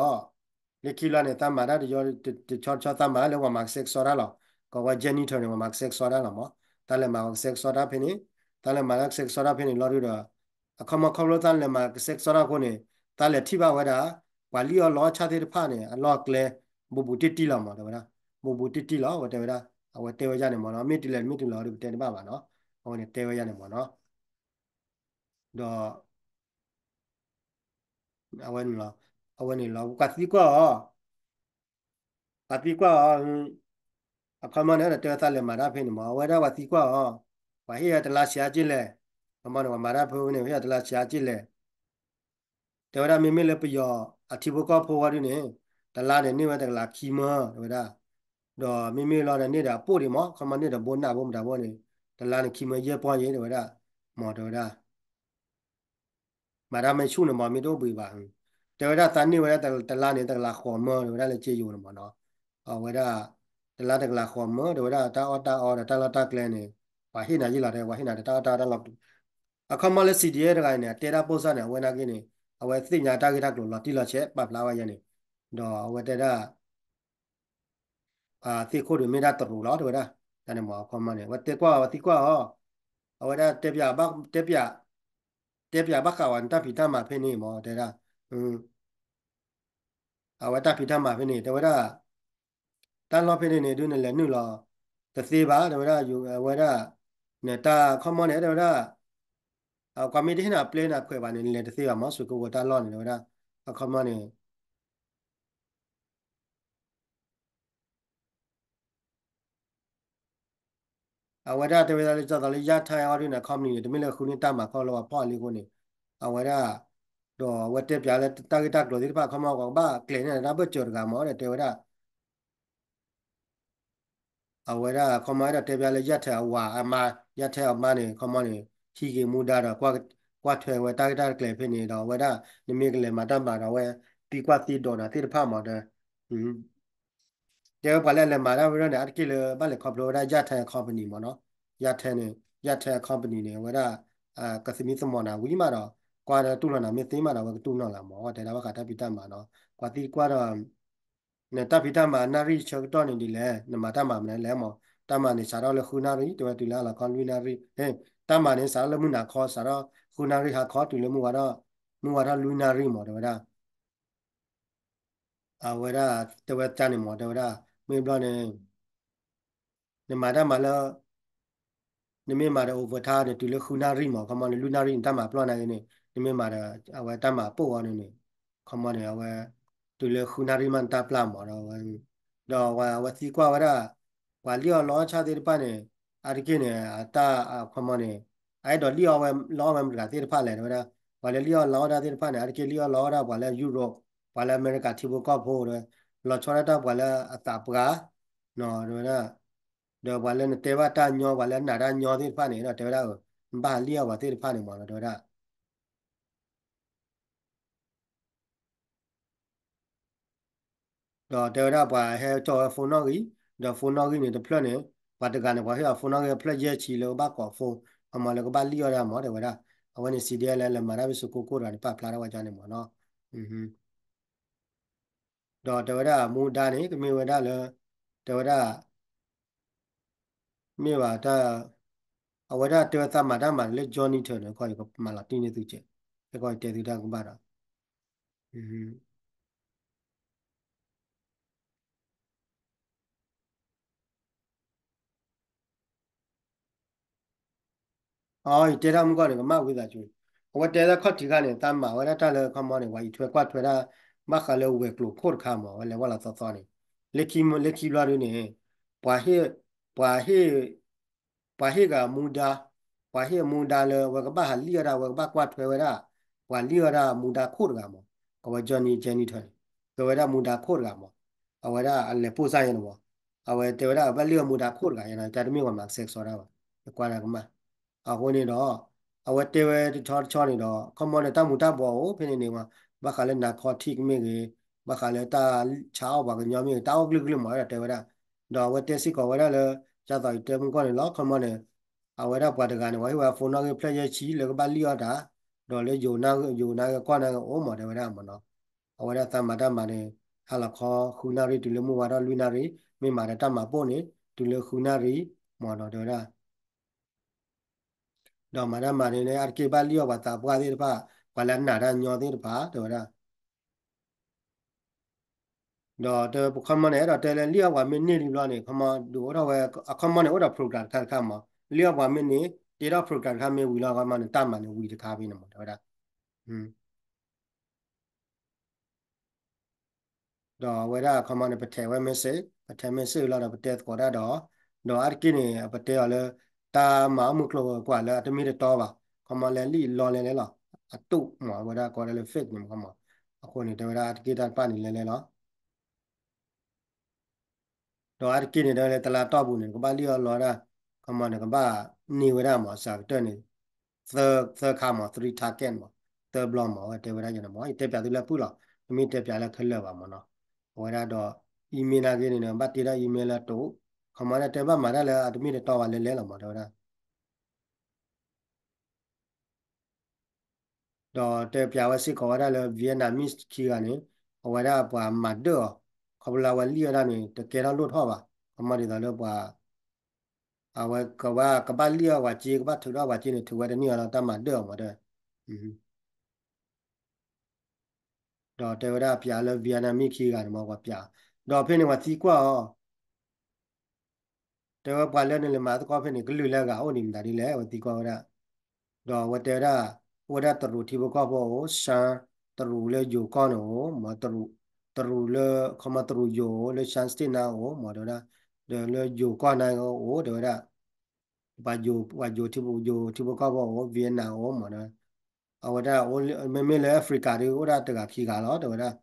လၢခံလီၤန့ၣ် သးမၤတၢ်တယီ တဆီတဆီ သးမၤလၢပှၤမၤကဆှဲကဆှီတၢ်လီၤ, ကီးဝဲ janitor န့ၣ် ပှၤမၤကဆှဲကဆှီတၢ်လီၤမး, သးလဲၤမၤပှၤကဆှဲကဆှီတၢ်ဖဲန့ၣ်, သးလဲၤမၤတၢ်ကဆှဲကဆှီတၢ်ဖဲန့ၣ်လီၤဒုဒီး အခီမီခီဖျိသးလဲၤမၤကဆှဲကဆှီတၢ်အဃိန့ၣ်, သးလဲၤထံၣ်ဘၣ်ဝဲဒၣ် ပှၤလံၣ်အီၣ်လီအီၣ်ဆၣ်သ့ၣ်တဖၣ်န့ၣ် အလီၢ်အကျဲ ဘူးဘူးတံၢ်တံၢ်လီၤမး တဲဝဲဒၣ်, ဘူးဘူးတံၢ်တံၢ်လီၤ အဝဲတဲဝဲဒၣ်, အဝဲတဲဝဲဒၣ်န့ၣ်မးနီၤ, မ့ၢ်တုၤလဲၣ်မ့ၢ်တုၤလဲၣ်ဒီးပတဲတဘၣ်ဘၣ်နီၤ, အဝဲန့ၣ်တဲဝဲဒၣ်န့ၣ်မးနီၤ, ဒီး အဝဲန့ၣ်လီၤ, အဝဲန့ၣ်လီၤ ပှၤသံကွၢ်အီၤ ပှၤသံကွၢ်အီၤ, အခီမီန့ၣ် ဒီးတဲဝဲသးလဲၤမၤတၢ်ဖဲန့ၣ်မး, အဝဲဒၣ်ပှၤသံကွၢ်အီၤ, ပှၤဟ့ၣ်အတလါဆံးအါက့လဲၣ်, အခီမီန့ၣ် ပှၤမၤတၢ်ဖဲန့ၣ် ပှၤဟ့ၣ်အတလါဆံးအါက့လဲၣ်, တဲဝဲဒၣ်မ့မ့ၢ်လၢပယီၤအထံဖိကီၢ်ဖိဝဲဒၣ်န့ၣ်, တလါန့ၣ်န့ၢ်ဝဲတကလးခံမၢ တဲဝဲဒၣ်, ဒီးမ့မ့ၢ်လီၤဒီးန့ၢ်ဒီးအပိၢ်ဒံးမး, အခီမီန့ၢ်ဒီးဘိနၢ်ဘိမတၤဘိန့ၣ်, တလါန့ၣ်ခံမၢယဲၢ်ပီၢ်ယဲၢ် တဲဝဲဒၣ်, မးတဲဝဲဒၣ် မၤတၢ်မ့ၢ်ဆူၣ်န့ၣ်မး မ့ၢ်တအိၣ်ဘှံးဘၣ်, တဲဝဲဒၣ်သးန့ၢ်ဝဲဒၣ်တလါန့ၣ် တကလးဃိးမၢ တဲဝဲဒၣ်လၢက့ယိၤန့ၣ်မးနီၤ, အဝဲဒၣ် တလါတကလးဃိးမၢ တဲဝဲဒၣ်တၢ်အီၣ်တၢ်အီဒီးတၢ်လီၢ်တၢ်ကျဲန့ၣ်, ပှၤဟ့ၣ်နၤယ့ၢ်လီၤ တဲ ပှၤဟ့ၣ်နၤဒီးတၢ်အီၣ်တၢ်အီတၢ်လီၢ်, အခီမီလၢ C D F တဂၤန့ၣ် အတဲတၢ်ပိၢ်စၢ်န့ၣ် အဝဲနာ်က့န့ၣ်, အဝဲသ့ၣ်ညါတၢ်ဂ့ၢ်တၢ်ကျိၤလီၤတံၢ်လီၤဆဲး ပာ်ဖျါဝဲယဲန့ၣ်, ဒီးအဝဲတဲဒၣ် သ့ၣ်ခိၣ်ဒုးမ့ၢ်ဒၣ်တရူးလီၤ တဲဝဲဒၣ်, တၢ်န့ၣ်မး အခီမီန့ၣ် အဝဲတဲကွၢ်အီၤ ပှၤသံကွၢ်အီၤ, အဝဲဒၣ်တဲပၠး တဲပၠး တဲပၠးဘၣ်ဃးဝဲနတၢ်ဖံးတၢ်မၤဖဲန့ၣ်မး တဲဒၣ်, အဝဲတၢ်ဖံးတၢ်မၤဖဲန့ၣ် တဲဝဲဒၣ်, တၢ်လီၢ်ဖဲန့ၣ်န့ၣ် ဒုးနလဲၤနုာ်လီၤတသ့ဘၣ် တဲဝဲဒၣ်, အဝဲဒၣ်, နတၢ်အခီမီန့ၣ် တဲဝဲဒၣ် ကွၢ်မ့ၢ်တဟ့ၣ်နၤပျဲနၤခွဲးဘၣ်န့ၣ် နလဲၤတသ့ဘၣ်မး စူးကိၣ်ကိၣ်တၢ်လီၢ်န့ၣ် တဲဝဲဒၣ်, အခီမီန့ၣ် အဝဲဒၣ်တဲဝဲဒၣ်လၢ ကၠီသးလၢ ယၣ်ထဲအီၤဒုးန့ၣ် companyန့ၣ် တမ့ၢ်လၢဃုန့ၢ်တၢ်မၤခီလၢပှၤဖီၣ်အလံအဃိန့ၣ်, အဝဲဒၣ်, ဒီးအဝဲတဲပၠးလၢတၢ်ဂ့ၢ်တၢ်ကျိၤသ့ၣ်တဖၣ် အခီမီ ပှၤကဘၣ်ကျဲၤန့ၢ်တၢ်ဘၢၣ်စၢၤတဂၤမး တဲဝဲဒၣ် အဝဲဒၣ် ခီမီ အဲၣ်ဒိးတဲပၠးလၢ ယၣ်ထဲအဝၤအမါ, ယၣ်ထဲအမါန့ၣ် ခီမီန့ၣ် ဟံးက့ၤမူဒါဒီး ကွၢ်ထွဲဝဲတၢ်ဂ့ၢ်တၢ်ကျဲၤဖဲန့ၣ်ဒီး အဝဲဒၣ် နမ့ၢ်ကလဲၤမၤတၢ်မၤဒီး အဝဲသံကွၢ်သံဒိးနၤသ့ၣ်တဖၣ်မးဒီး တဲဝဲပှၤလၢအလဲၤမၤတၢ်ဝဲဒၣ်န့ၣ် အါတက့ၢ်လၢဘၣ်လဲၤခီဖျိဝဲဒၣ် ယၣ်ထဲ company မးနီၤ, ယၣ်ထဲန့ၣ် ယၣ်ထဲ company န့ၣ် အဝဲဒၣ် ကသမံသမိးနၤဝံၤမးဒီး ကွၢ်ဒီးတူၢ်လိာ်နၤမ့ၢ်သ့မးဒီး အဝဲကတူၢ်လိာ်နၤမး တဲဒၣ်ဘၣ်ဃးတၢ်ဖံးတၢ်မၤနီၤ, ကွၢ်သံကွၢ်ဒီး နတၢ်ဖံးတၢ်မၤနၣ်ရံၣ်ဆၢကတီၢ်န့ၣ်ဒ်လဲၣ်, နမၤတၢ်မၤမနုၤလဲၣ်မး, တၢ်မၤန့ၣ်စးထီၣ်လၢဃုနၣ်ရံၣ် တဲဝဲတုၤလၢအလီၤခီလွံၢ်နၣ်ရံၣ်, တၢ်မၤန့ၣ်စးထီၣ်လၢမုၢ်နၤခီ စးထီၣ်ဃုနၣ်ရံၣ်ဟါခီ တုၤလၢ မုၢ်ဝါထီၣ်လွံၢ်နၣ်ရံၣ်မး တဲဝဲဒၣ် အဝဲဒၣ်တဲဝဲကန့ၣ်မး တဲဝဲဒၣ် မ့ၢ်ဘျီန့ၣ် နမၤတၢ်မၤလၢ နမ့ၢ်မၤဒီး overtime န့ၣ် တုၤလၢဃုနၣ်ရံၣ်မး ခီမီန့ၣ် လွံၢ်နၣ်ရံၣ်န့ၣ် တၢ်မၤပျီၢ်နၤဂ့ၤန့ၣ် နမ့ၢ်မၤဒီး အဝဲတၢ်မၤပိၢ်အီၤန့ၣ်န့ၣ် ခီမီန့ၣ် အဝဲ တုၤလၢဃုနၣ်ရံၣ်မးနတၢ်ပျၢ်မး ဒီး ဒီးအဝဲသံကွၢ်ဝဲဒၣ် ပှၤလံၣ်အီၣ်လီအီၣ်ဆၣ်သ့ၣ်တဖၣ်န့ၣ် အါတက့ၢ်န့ၣ် အတၢ်ခီမီန့ၣ် အအဲၣ်ဒိးလံၣ်အီၣ်ဝဲလီအီၣ်ဝဲမတၤတဂၤသ့ၣ်တဖၣ်လဲၣ် တဲဝဲဒၣ် ပှၤလၢလံၣ်အီၣ်လီအီၣ်တၢ်သ့ၣ်တဖၣ်န့ၣ် အါတက့ၢ်လံၣ်အီၣ်လီအီၣ်ဒၣ်ပှၤလၢ Europe ပှၤလၢအမဲရကၤထံဖိကီၢ်ဖိ တဲဝဲ လီၤဆီဒၣ်တၢ်ပှၤလၢအသးပှၢ် တဲဝဲဒၣ် ဒီးပှၤလၢနတဲဘၣ်တၢ်ညီ ပှၤလၢနနာ်တၢ်ညီသ့ၣ်တဖၣ်န့ၣ် ဒီးတဲဝဲဒၣ် နဘၣ်ဟးလံၣ်အီၣ်ပှၤသ့ၣ်တဖၣ်န့ၣ်မး တဲဝဲဒၣ် ဒီးတဲဝဲဒၣ်ပှၤဟဲကၠီဝဲ phone နီၣ်ဂံၢ် ဒီး phone နီၣ်ဂံၢ်န့ၣ်တဖျၢၣ်န့ၣ် ပှၤတဂၤန့ၣ် ပှၤဟ့ၣ်အီၤ phone နီၣ်ဂံၢ်တဖျၢၣ်ယဲၢ်ဆံလၢကဘၣ်ကိး phone အမၤလၢကဘၣ်လံၣ်အီၣ်ဒၣ်မး တဲဝဲဒၣ် အဝဲန့ၣ် စံးဒ်လဲၣ် လဲၤမၤတၢ်ဖဲစကိကိၣ်တဂၤန့ၣ် ပာ်ဖျါထီၣ်ဝဲဒၣ်န့ၣ်မးနီၤ ဒီးတဲဝဲဒၣ်မူဒါန့ၣ် ကမ့ၢ်ဝဲဒၣ်လၢ တဲဝဲဒၣ် မ့ၢ်ဘၣ်တၢ် အဝဲဒၣ်တဲဝဲသးမၤတၢ်မၤလၢ Johnny ထၢၣ်န့ၣ် ကမၤလီၤတံၢ်န့ၢ်သုကဲး ကဲကီၢ်တဲသုတၢ်ကဘၣ်ဒီး အီ ယတဲတၢ်မုၢ်ကီၢ်န့ၣ် ကမၣ်ဝံသးစူၤ, အဝဲတဲဒၣ်ခီၣ်ထံးခါန့ၣ် သးမၤဝဲဒၣ်တၢ်လၢခီမီန့ၣ် ပှၤအံးထွဲကွၢ်ထွဲဒၣ် ဘၣ်ဃးလၢဝဲၤကျိၤခိၣ်တခါမး အဝဲလဲၤဝဲလီၤသီသီန့ၣ်, လၢခံ လၢခံဘျီဒုန့ၣ် ပှၤဟ့ၣ် ပှၤဟ့ၣ် ပှၤဟ့ၣ်ဂၤမူဒါ, ပှၤဟ့ၣ်မူဒါလၢအဝဲကဘၣ်ဟးလံၣ်အီၣ်ဒၣ် အဝဲကဘၣ်ကွၢ်ထွဲဝဲဒၣ် ပှၤလံၣ်အီၣ်ဒၣ်မူဒါခိၣ်တဂၤမး, ကဝဲ Johnny Janitor န့ၣ် ကဝဲဒၣ်မူဒါခိၣ်တဂၤမး, အဝဲဒၣ်အလဲၤပိၢ်စၢ်ယဲန့ၣ်မး, အဝဲတဲဝဲဒၣ်ဘၣ်လံၣ်အီၣ်မူဒါခိၣ်တဂၤယဲန့ၣ် တၢ်တမ့ၢ်ပှၤမၤကစဲကစီဒၣ်ဘၣ်, ယကွၢ်ဒၣ်ကမၣ် အဃိန့ၣ်ဒီး အဝဲတဲဝဲတဆီတဆီန့ၣ်ဒီး ခီမီန့ၣ် တၢ်မူၤတၢ်ဘှီးအိၣ်ဖဲန့ၣ်န့ၣ် ဘၣ်ဃးလၢ narcotic မ့ၢ်ဂ့ၤ, ဘၣ်ဃးလၢတၢ်ဆါအီၣ်ပှၤကညီမ့ၢ်ဂ့ၤ တၢ်အီၣ်ကလုာ်ကလုာ်မး အဲၣ်ဒိးတဲဝဲဒၣ်, ဒီးအဝဲတဲစ့ၢ်ကီးဝဲဒၣ်လၢ ဒ်သိးယတဲမုၢ်ကီၢ်န့ၣ်လီၤ ခီမီန့ၣ်, အဝဲဒၣ်ပှၤတဂၤန့ၣ် ပှၤဟ့ၣ်ဝဲ phone နီၣ်ဂံၢ်ဖျၢၣ်ယဲၢ်ဆံလၢကဘၣ်လံၣ်အီၣ်တၢ်, ဒီးလၢယိၤနၢ်ဂ့ၢ် ယိၤနၢ်ဂ့ၢ်ကီၢ်နၢ်ဂ့ၢ်အိၣ်မး တဲဝဲဒၣ်မးနီၤ, အဝဲဒၣ်သးမၤတၢ်မၤန့ၣ် ဟါလီၤခီ ဃုနၣ်ရံၣ်တုၤလၢမုၢ်ဝါထီၣ်လွံၢ်နၣ်ရံၣ်, မ့ၢ်မၤဒီးတၢ်မၤပိၢ်န့ၣ် တုၤလၢဃုနၣ်ရံၣ်မးနီၤ တဲဝဲဒၣ် ဒီးမၤတၢ်မၤန့ၣ် အါတက့ၢ်ဘၣ်လံၣ်အီၣ်ပှၤသးပှၢ်သ့ၣ်တဖၣ်, ပှၤလၢအနာ်တၢ်ညီသ့ၣ်တဖၣ် တဲဝဲဒၣ်, ဒီးတဲခီမီန့ၣ် အဲၣ်ဒိးတဲလၢလံၣ်အီၣ်ပှၤမ့ၢ်န့ၢ်လံဘျီန့ၣ် ခီမီဒုးအိၣ်ထီၣ်ဝဲ, အခီမီန့ၣ် အိၣ်ဒီး program တခါတခါမး, လံၣ်အီၣ်ပှၤမ့ၢ်န့ၢ် တ့ထီၣ် program တခါမ့ၢ်ဝံၤလီၤ ခီမီန့ၣ် တၢ်မၤန့ၣ်ဝံၤတခါဖဲန့ၣ်မး တဲဝဲဒၣ် ဒီးအဝဲဒၣ်အခီမီန့ၣ် ပထဲးဝဲ message, ပထဲး message လီၤဒီးပတဲသကိးတၢ်ဒီး, ဒီးအါတက့ၢ်န့ၣ် ပတဲအီၤလၢ တၢ်မၤအီၣ်မုၢ်ကျိၤဝဲၤကွာ်လၢအတမ့ၢ်တတီဘၣ်, ခီမီလဲၤလံၣ်လီလဲၤလဲၤလီၤ, အတူးမး အဝဲဒၣ်ကိးဒၣ်လၢ fake န့ၣ်မး ခီမီ, အဃိန့ၣ် တဲဝဲဒၣ်အါတက့ၢ်တၢ်တဖၣ်န့ၣ်လဲၤလဲၤလီၤ ဒီးအါတက့ၢ်န့ၣ် တဲဝဲလၢတလါတီၢ်ပူၤန့ၣ် ကဘၣ်လံၣ်အီၣ်လီၤဒၣ်, ခီမီန့ၣ် ကဘၣ်န့ၢ်ဝဲဒၣ်မး စှၤကတၢၢ်န့ၣ် သၢ, သၢခါမး three target မး, သၢဘျီမး အဝဲတဲဝဲဒၣ်ယဲန့ၣ်မး ယတဲပၠးသုလၢပုၢ်လီၤ, တမ့ၢ်တဲပၠးလၢခဲလၢာ်ဘၣ်မးနီၤ, အဝဲဒၣ်ဒီး email နာ်က့န့ၣ် ဘၣ်တ့ထီၣ် email လၢအတူး, ခီမီဒၣ်တဲဘၣ်မၤတၢ်လၢအတမ့ၢ်တတီဘၣ်လဲၤလဲၤလီၤမး တဲဝဲဒၣ် ဒီးတဲပၠးဝဲစ့ၢ်ကီးဝဲဒၣ်လၢ Vietnamese ခံဂၤန့ၣ် အဝဲဒၣ်ပှၤမၤဒၢၣ်အီၤ, ခီဖျိလၢအဝဲလံၣ်အီၣ်ဒၣ်န့ၣ် တကဲထီၣ်လိၣ်ထီၣ်ဘၣ်, ခီမီဒ်သိးလၢပှၤ အဝဲကဘၣ်, ကဘၣ်လံၣ်အီၣ်ပှၤစ့ ကဘၣ်ထုးထီၣ်ပှၤစ့န့ၣ် ထုးဝဲတန့ၢ်အီၤလီၤ တၢ်မၤဒၢၣ်အီၤမးတဲ ဒီးတဲဝဲဒၣ်ပၠးလၢ Vietnamese ခံဂၤန့ၣ်မး ပှၤပၠး, ဒီးဖဲန့ၣ်ပှၤသံကွၢ်အီၤ တဲဝဲပှၤလၢနလဲၤမၤသကိးဖဲန့ၣ် ကလုာ်လၢအဂၤအိၣ်ဒံးမတၤဒ်လဲၣ် အဝဲသံကွၢ်ဝဲဒၣ်, ဒီးအဝဲတဲဝဲဒၣ်, အိၣ်ဝဲဒၣ်တရူးထံဖိကီၢ်ဖိအိၣ်, ရှမ်း, တရူးလၢယိၤကီၢ်န့ၣ်အိၣ်, မ့ၢ်တရူး, တရူးလၢ ခီမီတရူးယိၤအိၣ် လၢ Shan State န့ၣ်အိၣ် မ့ၢ်တဲဝဲဒၣ်, ဒီးလၢယိၤကီၢ်န့ၣ်အိၣ် တဲဝဲဒၣ်, ပှၤယိၤ, ပှၤယိၤထံဖိ, ယိၤထံဖိကီၢ်ဖိအိၣ် Vietnam အိၣ် မ့ၢ်တဲဝဲဒၣ်, အဝဲဒၣ် မ့မ့ၢ်လၢ Africa ဒု အိၣ်ဒၣ်တဂၤခံဂၤလီၤ တဲဝဲဒၣ်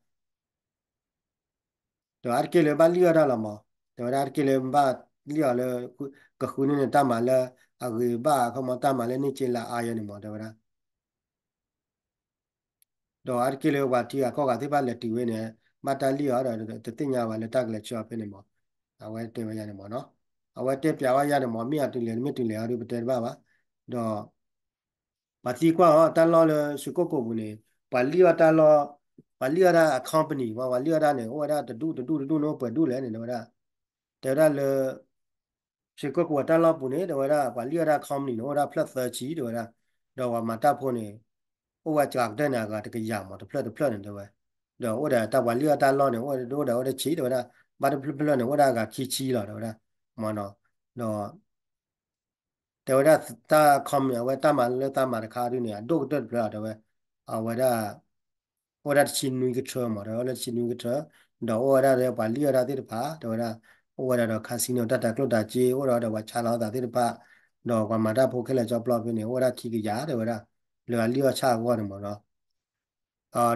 ဒီးအါတက့ၢ်လၢဘၣ်လံၣ်အီၣ်တၢ်လီၤမး, တဲဝဲဒၣ်အါတက့ၢ်လၢဘၣ်လံၣ်အီၣ်လၢ ကဃုန့ၢ်န့ၣ် တၢ်မၤလၢအဂ့ၤဘၣ် ခီမီတၢ်မၤလၢန့ၢ်စ့လၢအါယဲန့ၣ်မး တဲဝဲဒၣ်, ဒီးအါတက့ၢ်လၢပှၤထံဂၤကီၢ်ဂၤသ့ၣ်တဖၣ်လဲၤတုၤဝဲန့ၣ် ဘၣ်တၢ်လံၣ်အီၣ်ဒီး တသ့ၣ်ညါဘၣ်လၢတၢ်ကလဲၤဆှၢအီၤဖဲန့ၣ်မး, အဝဲတဲဝဲယဲန့ၣ်မးနီၤ, အဝဲတဲပျးဝဲယဲန့ၣ်မး မ့ၢ်အတုၤလဲၤ မ့ၢ်တုၤလဲၤအီၤဒီး ပတဲတဘၣ်ဘၣ်, ဒီး ပှၤသံကွၢ်အီၤ တၢ်လီၢ်လၢ ရွှေကုက္ကို ပူၤန့ၣ် ပှၤလံၣ်အီၣ်တၢ်လီၢ်, ပှၤလံၣ်အီၣ်ဒၣ်အ company မး ပှၤလံၣ်အီၣ်ဒၣ်န့ၣ် အိၣ်ဝဲဒၣ်တဒူၣ်တဒူၣ်တဒူၣ်န့ၣ် အိၣ်ပှဲၤဒူၣ်လဲၣ်န့ၣ် တဲဝဲဒၣ်, တဲဝဲဒၣ်လၢ ရွှေကုက္ကို အတၢ်လီၢ်ပူၤန့ၣ် တဲဝဲဒၣ် ပှၤလံၣ်အီၣ်ဒၣ် company န့ၣ် အိၣ်ဝဲဒၣ်ဖျၢၣ်သၢဆံ တဲဝဲဒၣ်, ဒီးပှၤမၤတၢ်ဖိန့ၣ် အိၣ်ဝဲစှၤကတၢၢ်န့ၣ် အဂၤတကယၤမး တဖျၢၣ်တဖျၢၣ်န့ၣ် တဲဝဲ, ဒီးအိၣ်ဒီးတၢ်ပှၤလံၣ်အီၣ်တၢ်လီၢ်န့ၣ် အိၣ်ဒီးအိၣ်ဒီးအိၣ်တဆံး တဲဝဲဒၣ်, ဘၣ်တဖျၢၣ်တဖျၢၣ်န့ၣ် အိၣ်ဒၣ်အဂၤခံဆံလီၤ တဲဝဲဒၣ်, မးနီၤ, ဒီး တဲဝဲဒၣ်တၢ် company အဝဲတၢ်မၤလၢသးမၤတခါဒုန့ၣ် အဒိၣ်ကတၢၢ်တဖျၢၣ်လီၤ တဲဝဲ, အဝဲဒၣ် အိၣ်ဝဲဒၣ်တဆံနွံကထၢမး တဲဝဲ လၢတဆံနွံကထၢ, ဒီးအိၣ်ဝဲဒၣ်ဒီးပှၤလံၣ်အီၣ်တၢ်သ့ၣ်တဖၣ် တဲဝဲဒၣ်, အိၣ်ဝဲဒၣ်ဒီး casino တၢ်တၤကျိၣ်တၤစ့ အိၣ်ဒီးဒီးပှၤဆါလီၤအသးသ့ၣ်တဖၣ်, ဒီးပှၤမၤတၢ်ဖိခဲလၢာ်ကၠီပျီဖဲန့ၣ် အိၣ်ဝဲဒၣ်ခံကယၤ တဲဝဲဒၣ်, လၢအလံၣ်အီၣ်ဆၣ်အဂီၢ်န့ၣ်မးနီၤ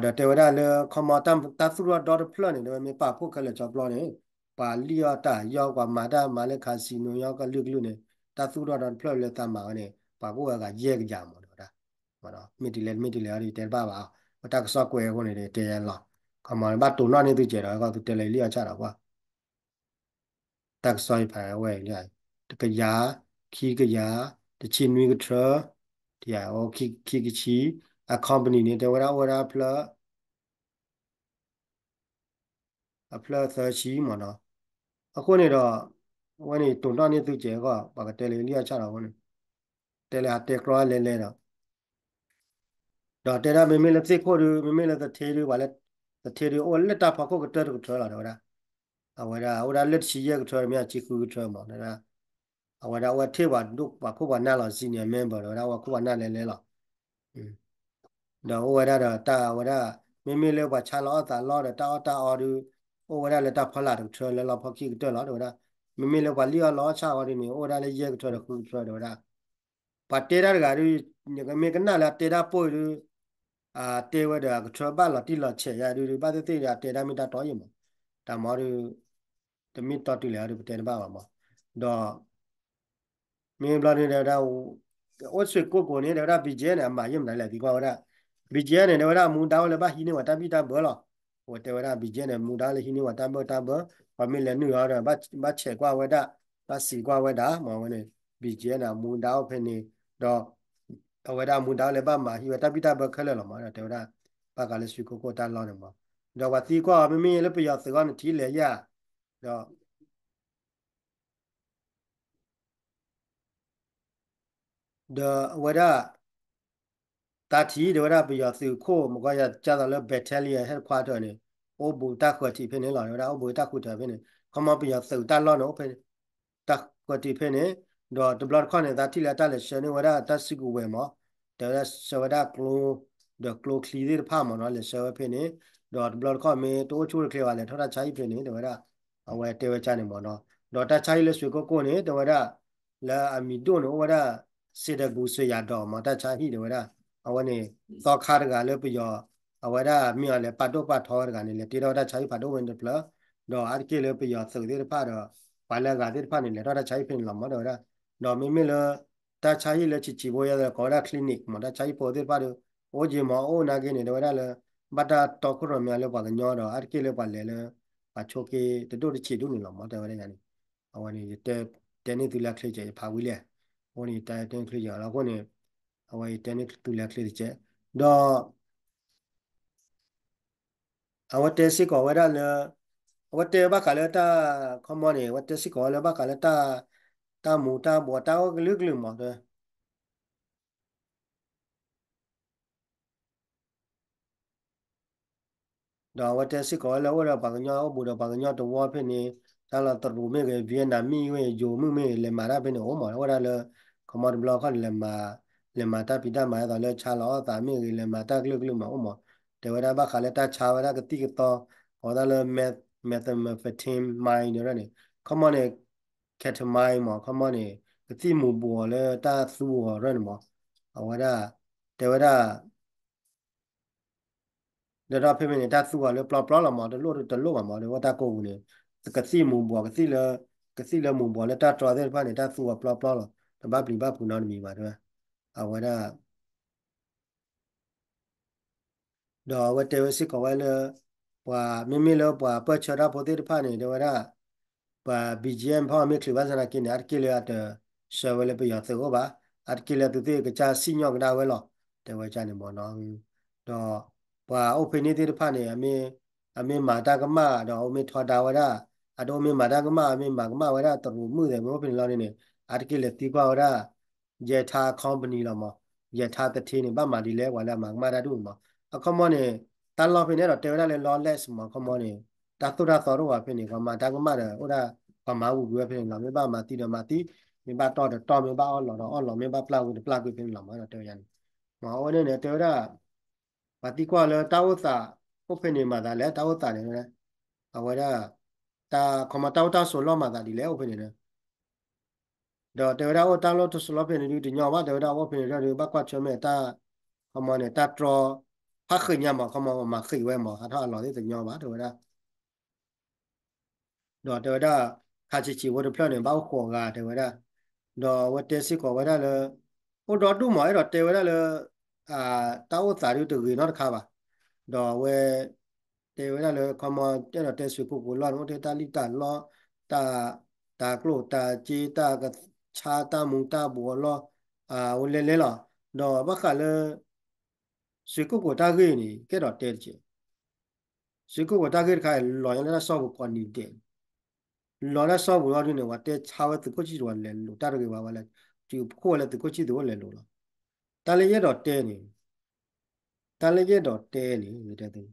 ဒီးတဲဝဲဒၣ်လၢခီမီတၢ်သူၣ်ထီၣ်ဒီတဖျၢၣ်န့ၣ် တဲဝဲမ့ၢ်ပာ်ဖှိၣ်ခဲလၢာ်ကၠီပျီန့ၣ်, ပှၤလံၣ်အီၣ်တၢ်ယီ ပှၤမၤတၢ်မၤလၢ casino ယီကလုာ်ကလုာ်န့ၣ် တၢ်သူၣ်ထီၣ်ဒီတဖျၢၣ်လၢသးမၤဝဲန့ၣ် ပှၤကအိၣ်ဝဲအဂၤယဲၢ်ကယၤမး တဲဝဲဒၣ်, မ့ၢ်တုၤလဲၣ် မ့ၢ်တုၤလဲၣ်အီၤဒီး ယတဲတဘၣ်ဘၣ်, ပတၢ်ကစီၣ်ကွဲးအဃိန့ၣ်ဒီး တဲယဲလီၤ, ခီမီဘၣ်တိၤနီၣ်န့ၢ်သုစဲးဒီး သုတဲလၢလံၣ်အီၣ်ဆၣ်ဒီးကွၢ် တၢ်ကစီၣ်ယဖးဝဲအံၤလံ, တကယၤ, ခံကယၤ, တဆံနွံကထၢ, ခံကဆံ, အ company န့ၣ် တဲဝဲဒၣ်အိၣ်ဝဲဒၣ်အဖျၢၣ်, အဖျၢၣ်သၢဆံမးနီၤ, အဃိန့ၣ်ဒီး အဝဲန့ၣ်တိၤနီၣ်န့ၢ်သုစဲးအဂီၢ် ပှၤကတဲလၢလံၣ်အီၣ်ဆၣ်ဒီးအဃိန့ၣ်, တဲလၢဟးတဲကြီလဲၤလဲၤဒီး ဒီးတဲဒၣ်မ့မ့ၢ်လၢသ့ၣ်ခိၣ်ဒု မ့မ့ၢ်လၢသထ့ဒု ပှၤလၢသထ့ဒု အိၣ်လၢတၢ်ဖီခိၣ်ကတၢၢ်တကထၢလီၤ တဲဝဲဒၣ်, အဝဲဒၣ်အိၣ်ဒၣ်လၢတဆံယဲၢ်ကထၢ မ့ၢ်အဆံဃုကထၢမး တဲဝဲဒၣ်, အဝဲဒၣ်အိၣ်ဝဲထဲပှၤဒိၣ်ပှၤခိၣ်ပှၤနၢ်လီၤ senior member ဒီးဝဲဒၣ်အိၣ်ဝဲခိၣ်ပှၤနၢ်လဲၤလဲၤလီၤ. ဒီးအိၣ်ဝဲဒၣ်ဒီးတၢ်ဝဲဒၣ် မ့မ့ၢ်လၢပှၤဆါလီၤအီၣ်သးလီဒီးတၢ်အီၣ်တၢ်အီဒုး အိၣ်ဝဲဒၣ်လၢတၢ်ဖီလာ်တကထၢလၢလီၢ်ဖီခံကတၢၢ်လီၤ တဲဝဲဒၣ်. မ့မ့ၢ်လၢပှၤလံၣ်အီၣ်လီအီၣ်ဆၣ်အီၤဒုးန့ၣ် အိၣ်ဝဲဒၣ်လၢယဲၢ်ကထၢဒီးဃုကထၢ တဲဝဲဒၣ်. ပှၤတဲတၢ်တဂၤဒုး နကမ့ၢ်ကနၣ်လၢအတဲတၢ်ပိၢ်အံၤဒုး အတဲဝဲဒီးအကထၢဘၣ်လီၤတံၢ်လီၤဆဲးယါဒုး ဘၣ်သ့ၣ်သ့ၣ်ဒီးအတဲတၢ်မ့ၢ်တၢ်တီအံၤမး, တၢ်မၤဒုး တမ့ၢ်တီတုၤလဲၣ်အီၤဒုး ပတဲတဘၣ်ဘၣ်မး, ဒီး မ့ၢ်ဘျီန့ၣ်တဲဝဲဒၣ် အိၣ်ဆိးကိၢ်ကိၢ်န့ၣ် တဲဝဲဒၣ် ဘံၣ်ကၠဲၣ်န့ၣ် အမၤယဲၢ်မတၤလဲၣ်သံကွၢ်ဝဲဒၣ်, ဘံၣ်ကၠဲၣ်န့ၣ် တဲဝဲဒၣ် မူဒါအိၣ်လၢဘၣ်ဟံးန့ၢ်ဝဲတၢ်ဘံၣ်တၢ်ဘၢလီၤ. အဝဲတဲဝဲဒၣ် ဘံၣ်ကၠဲၣ် န့ၣ် မူဒါအိၣ်လၢဟံးန့ၢ်ဝဲတၢ်ဘံၣ်တၢ်ဘၢ, ပှၤမ့ၢ်လဲၤနုာ်အီၤဒီး ဘၣ်ဆဲးကွၢ်ဝဲဒၣ်, ဘၣ်စံးကွၢ်ဝဲဒၣ် မ့ၢ်ဝဲန့ၣ် ဘံၣ်ကၠဲၣ်န့ၣ် မူဒါအိၣ်ဖဲန့ၣ်, ဒီး အဝဲဒၣ်မူဒါအိၣ်လၢဘၣ်မၤဟံးဝဲတၢ်ဘံၣ်တၢ်ဘၢခဲလၢာ်လီၤမး ဒီးတဲဝဲဒၣ် ဘၣ်ဃးလၢဆိးကိၢ်ကိၢ်တၢ်လီၢ်န့ၣ်မး, ဒီးပှၤသံကွၢ်အီၤ မ့မ့ၢ်လၢပယီၤသုးအဂီၢ်န့ၣ် ထံၣ်လဲၤယါ, ဒီး ဒီးအဝဲဒၣ် သးထံၣ် တဲဝဲဒၣ် ပယီၤသုးခိၣ် မ့ၢ်ကီယၤကၢ်သိးလၢ battalion headquarter န့ၣ် အိၣ်ဘူးတၢ်ဃၢၤထံးဖဲန့ၣ်လီၤ. တဲဝဲဒၣ် အိၣ်ဘူးတၢ်ဃုထၢဖဲန့ၣ် ခီမီပယီၤသုးတၢ်လီၢ်န့ၣ် အိၣ်ဖဲ တၢ်ဃၢၤထံးဖဲန့ၣ်, ဒီးတဘျီတခီၣ်န့ၣ် သးထံၣ်လၢတၢ်လဲၤဆှၢန့ၢ်ဝဲဒၣ်တၢ်စုကဝဲၤမး, တဲဝဲဒၣ်ဆှၢဝဲဒၣ်ကျိ ဒီးကျိချံသ့ၣ်တဖၣ်မးနီၤ လဲၤဆှၢဝဲဖဲန့ၣ်, ဒီးတဘျီတခီၣ်မ့ၢ်တအိၣ်ဆူၣ်အိၣ်ချ့ဘၣ် လဲၤထီၣ်တၢ်ဆါဟံၣ်ဖဲန့ၣ် တဲဝဲဒၣ်, အဝဲတဲဝဲကၢ်န့ၣ်မးနီၤ, ဒီးတၢ်ဆါဟံၣ်လၢဆိးကိၢ်ကိၢ်န့ၣ် တဲဝဲဒၣ် လၢအမံၤဒိၣ်န့ၣ် အိၣ်ဝဲဒၣ် စ့ဒကူစ့ယၤဒီးမး တၢ်ဆါဟံၣ်တဲဝဲဒၣ်, အဝဲန့ၣ် သီခါတဂၤလၢပယီၤ အဝဲဒၣ်မ့ၢ်အီၤလဲၤပာ်ဒိၣ်ပာ်ထီဝဲတဂၤန့ၣ် လဲၤတ့ထီၣ်ဝဲတၢ်ဆါဟံၣ်ဖးဒိၣ်ဝဲန့ၣ်တဖျၢၣ်, ဒီးအါတက့ၢ်လၢပယီၤသုးသ့ၣ်တဖၣ်ဒီး ပှၤလၢအဂၤသ့ၣ်တဖၣ်န့ၣ် လဲၤထီၣ်တၢ်ဆါဟံၣ်ဖဲန့ၣ်လီၤမး တဲဝဲဒၣ်, ဒီးမ့မ့ၢ်လၢ တၢ်ဆါဟံၣ်လၢဆံးဆံးဖိယဲၢ်ကိးဝဲဒၣ် clinic မး တၢ်ဆါဟံၣ်ဖိသ့ၣ်တဖၣ်ဒီး အိၣ်က့ၤမး အိၣ်နာ်က့န့ၣ် တဲဝဲဒၣ်လၢ ဘၣ်တၢ်တီခိၣ်ရိၣ်မဲလၢပှၤကညီဒီး အါတက့ၢ်လၢပှၤလဲၤလၢ ပှၤဆိးက့တဒိၣ်တဆံးဒိၣ်န့ၣ်လီၤမး တဲဝဲဒၣ်ယၤန့ၣ်, အဝဲန့ၣ် ယတဲန့ၢ်သုလၢချ့ကဲး ယဖးဝံၤလံ, အဃိန့ၣ် ယတဲန့ၢ်သုလၢချ့ကဲးလီၤ အဃိန့ၣ် အဝဲယတဲန့ၢ်သုလၢချ့တကဲး, ဒီး အဝဲတဲစ့ၢ်ကီးဝဲဒၣ်လၢ အဝဲတဲဘၣ်ဃးလၢတၢ် ခီမီန့ၣ် အဝဲတဲစ့ၢ်ကီးဝဲလၢဘၣ်ဃးလၢတၢ် တၢ်မူၤတၢ်ဘှီးတၢ်အီၣ်ကလုာ်ကလုာ်မး တဲ ဒီးအဝဲတဲစ့ၢ်ကီးဝဲလၢအိၣ်ဒီးပှၤကညီအိၣ်ဘူးဒီးပှၤကညီတဝီဖဲန့ၣ်, တၢ်လီၤတရူးမ့ၢ်ဂ့ၤ Vietnam မ့ၢ်ဂ့ၤ ယိၤမုၣ်မ့ၢ်ဂ့ၤ လဲၤမၤတၢ်ဖဲန့ၣ်အိၣ်မး အိၣ်ဝဲဒၣ်လၢ ခီမီတဘျီခီန့ၣ် လဲၤမၤတၢ်ဖံးတၢ်မၤအသိးလၢဆါလီၤအီၣ်သးမ့ၢ်ဂ့ၤ လဲၤမၤတၢ်ကလုာ်ကလုာ်မးအိၣ်မး, တဲဝဲဒၣ်ဘၣ်ဃးလၢတၢ်ဆါဝဲဒၣ်ကသံၣ်ကသီ အဝဲဒၣ်လၢ methamphetamine န့ၣ် ခီမီန့ၣ် ketamine မး ခီမီန့ၣ် ကသံၣ်မူၤဘှီးလၢတၢ်သူအီၤရၢၢ်န့ၣ်မး, အဝဲဒၣ် တဲဝဲဒၣ် ဒီးဒီးဖဲမ့ၢ်န့ၣ် တၢ်သူအီၤလၢပျီပျီလီၤမး တလိၣ်တလိၣ်ဘၣ်မး ဒီးဝဲတၢ်ကိးပူၤန့ၣ် ကသံၣ်မူၤဘှီး ကသံၣ်လၢ ကသံၣ်လၢမူၤဘှီးလၢတၢ်တြီသ့ၣ်တဖၣ်န့ၣ် တၢ်သူအီၤပျီပျီလီၤ တဘၣ်ပျံၤဘၣ်ဖုးနီတမံၤဘၣ် တဲဝဲ အဝဲဒၣ် ဒီးအဝဲတဲဝဲစ့ၢ်ကီးဝဲလၢ ပှၤ မ့မ့ၢ်လၢပှၤပၢၢ်ဆၢတၢ်ဖိသ့ၣ်တဖၣ်န့ၣ် တဲဝဲဒၣ် ပှၤ ဘံၣ်ကၠဲၣ် ဖီမ့ၢ်ချုးဘၣ်ဆၣ်သနာ်က့န့ၣ် အါတက့ၢ်လၢအတဆှၢဝဲလၢပယီၤသုးအိၣ်ဘၣ်, အါတက့ၢ်လၢအသုးသ့ၣ်ကစၢ်စံၣ်ညီၣ်ကဒါဝဲလီၤ, တဲဝဲကၢ်န့ၣ်မ့ၢ်နီၤ, ဒီးပှၤအိၣ်ဖဲန့ၣ်သ့ၣ်တဖၣ်န့ၣ် အမ့ၢ်မၤတၢ်ကမၣ်ဒီး အမ့ၢ်ထီဒါဝဲဒၣ်, အဒိမ့ၢ်မၤတၢ်ကမၣ် အမ့ၢ်မၤကမၣ်ဝဲဒၣ် တရူးမုၣ်သဲးမ့ၢ်အိၣ်ဖဲန့ၣ်လီၤန့ၣ်န့ၣ် အါတက့ၢ်လဲၤသံကွၢ်ဝဲဒၣ် ယဲထါ company လီၤမး, ယဲထါသထ့န့ၣ် ဘၣ်မၤဒ်လဲၣ် ပှၤလၢအမၤကမၣ်တၢ်ဒူၣ်န့ၣ်မး, အခီမီန့ၣ် တၢ်လီၢ်ဖဲန့ၣ်ဒီးတဲဝဲဒၣ်လၢ lawless မး အခီမီန့ၣ် တၢ်သိၣ်တၢ်သီတအိၣ်ဘၣ်ဖဲန့ၣ် ပှၤမၤတၢ်ကမၣ်ဒီး အိၣ်ဒၣ် ပှၤမၤဝံၤကွံာ်ဝဲဖဲန့ၣ်လီၤ, မ့ၢ်ဘၣ်မၤသံဒီးမၤသံ, မ့ၢ်ဘၣ်တီၢ်ဒီးတီၢ်, မ့ၢ်ဘၣ်အီၣ်လီၤဒီးအီၣ်လီၤ, မ့ၢ်ဘၣ်ပျၢ်ကွံာ်ဒီးပျၢ်ကွံာ်ဖဲန့ၣ်လီၤမး ဒီးတဲဝဲယၤန့ၣ်, မ့ၢ်အဝဲန့ၣ်န့ၣ် တဲဝဲဒၣ် ပှၤသံကွၢ်လၢတၢ်အိၣ်သး အိၣ်ဖဲန့ၣ်မၤသးလဲၣ်, တၢ်အိၣ်သးန့ၣ် အဝဲဒၣ် တၢ်ခီမီတၢ်အိၣ်တၢ်ဆိးလီၢ်မၤသးဒ်လဲၣ် အိၣ်ဖဲန့ၣ် ဒီးတဲဝဲဒၣ်အိၣ်တၢ်လီၢ်တၢ်ဆိးလီၢ်ဖဲန့ၣ်ဒုးတညီဘၣ်, တဲဝဲဒၣ်အိၣ်ဖဲန့ၣ်ဒီး ဘၣ်ကွၢ်ဆၢၣ်မဲာ်တၢ် ခီမီန့ၣ် တၢ်တြီ ဖးဃံးညါမး ခီမီမၤဃံးဝဲမး ဟးထီၣ်အလီၢ်သ့ၣ်တညီဘၣ် တဲဝဲဒၣ် ဒီးတဲဝဲဒၣ် ခါဆံးဆံးဖိတဖျၢၣ်န့ၣ် ဘၣ်အိၣ်ဃိးဂၤ တဲဝဲဒၣ်, ဒီးအဝဲတဲစ့ၢ်ကီးဝဲဒၣ်လၢ အိၣ်ဒီဒူၣ်မး အဲၣ်ဒိးတဲဝဲဒၣ်လၢ တၢ်အိၣ်သးဒုးတဂ့ၤနီတခါဘၣ်, ဒီးအဝဲ တဲဝဲဒၣ်လၢ ခီမီ အဲၣ်ဒိးတဲစ့ၢ်ကီးကိးလီၢ်န့ၣ် အိၣ်ထဲတၢ်လံၣ်တၢ်လီ တၢ် တၢ်ကျိၣ်တၢ်စ့ တၢ်ကဆါ တၢ်မူၤတၢ်ဘှီးလီၢ် အဝဲလဲၤလဲၤလီၤ, ဒီးဘၣ်ဃးလၢ စ့ၢ်ကီးကိးတၢ်ဂ့ၢ်န့ၣ် ကအဲၣ်ဒိးတဲတက့ၢ် စ့ၢ်ကီးကိးတၢ်ဂ့ၢ်တခါ လီၤညါလၢတၢ်စီပူၤကိးနံၤဒဲး, လီၤတၢ်စီပူၤလီၤဒုးန့ၣ် ပှၤတဲဆါဝဲသုးခိၣ်ဆံၣ်သူးဝဲလဲၤလိာ် တၢ်တဂ့ၤဘၣ်ဝဲလဲၤ တုၤခိၣ်ဝဲလၢသုးခိၣ်ဆံၣ်သူးအိၣ်လဲၤလိာ်လီၤ, တၢ်လၢယအဲၣ်ဒိးတဲန့ၣ် တၢ်လၢယအဲၣ်ဒိးတဲန့ၣ်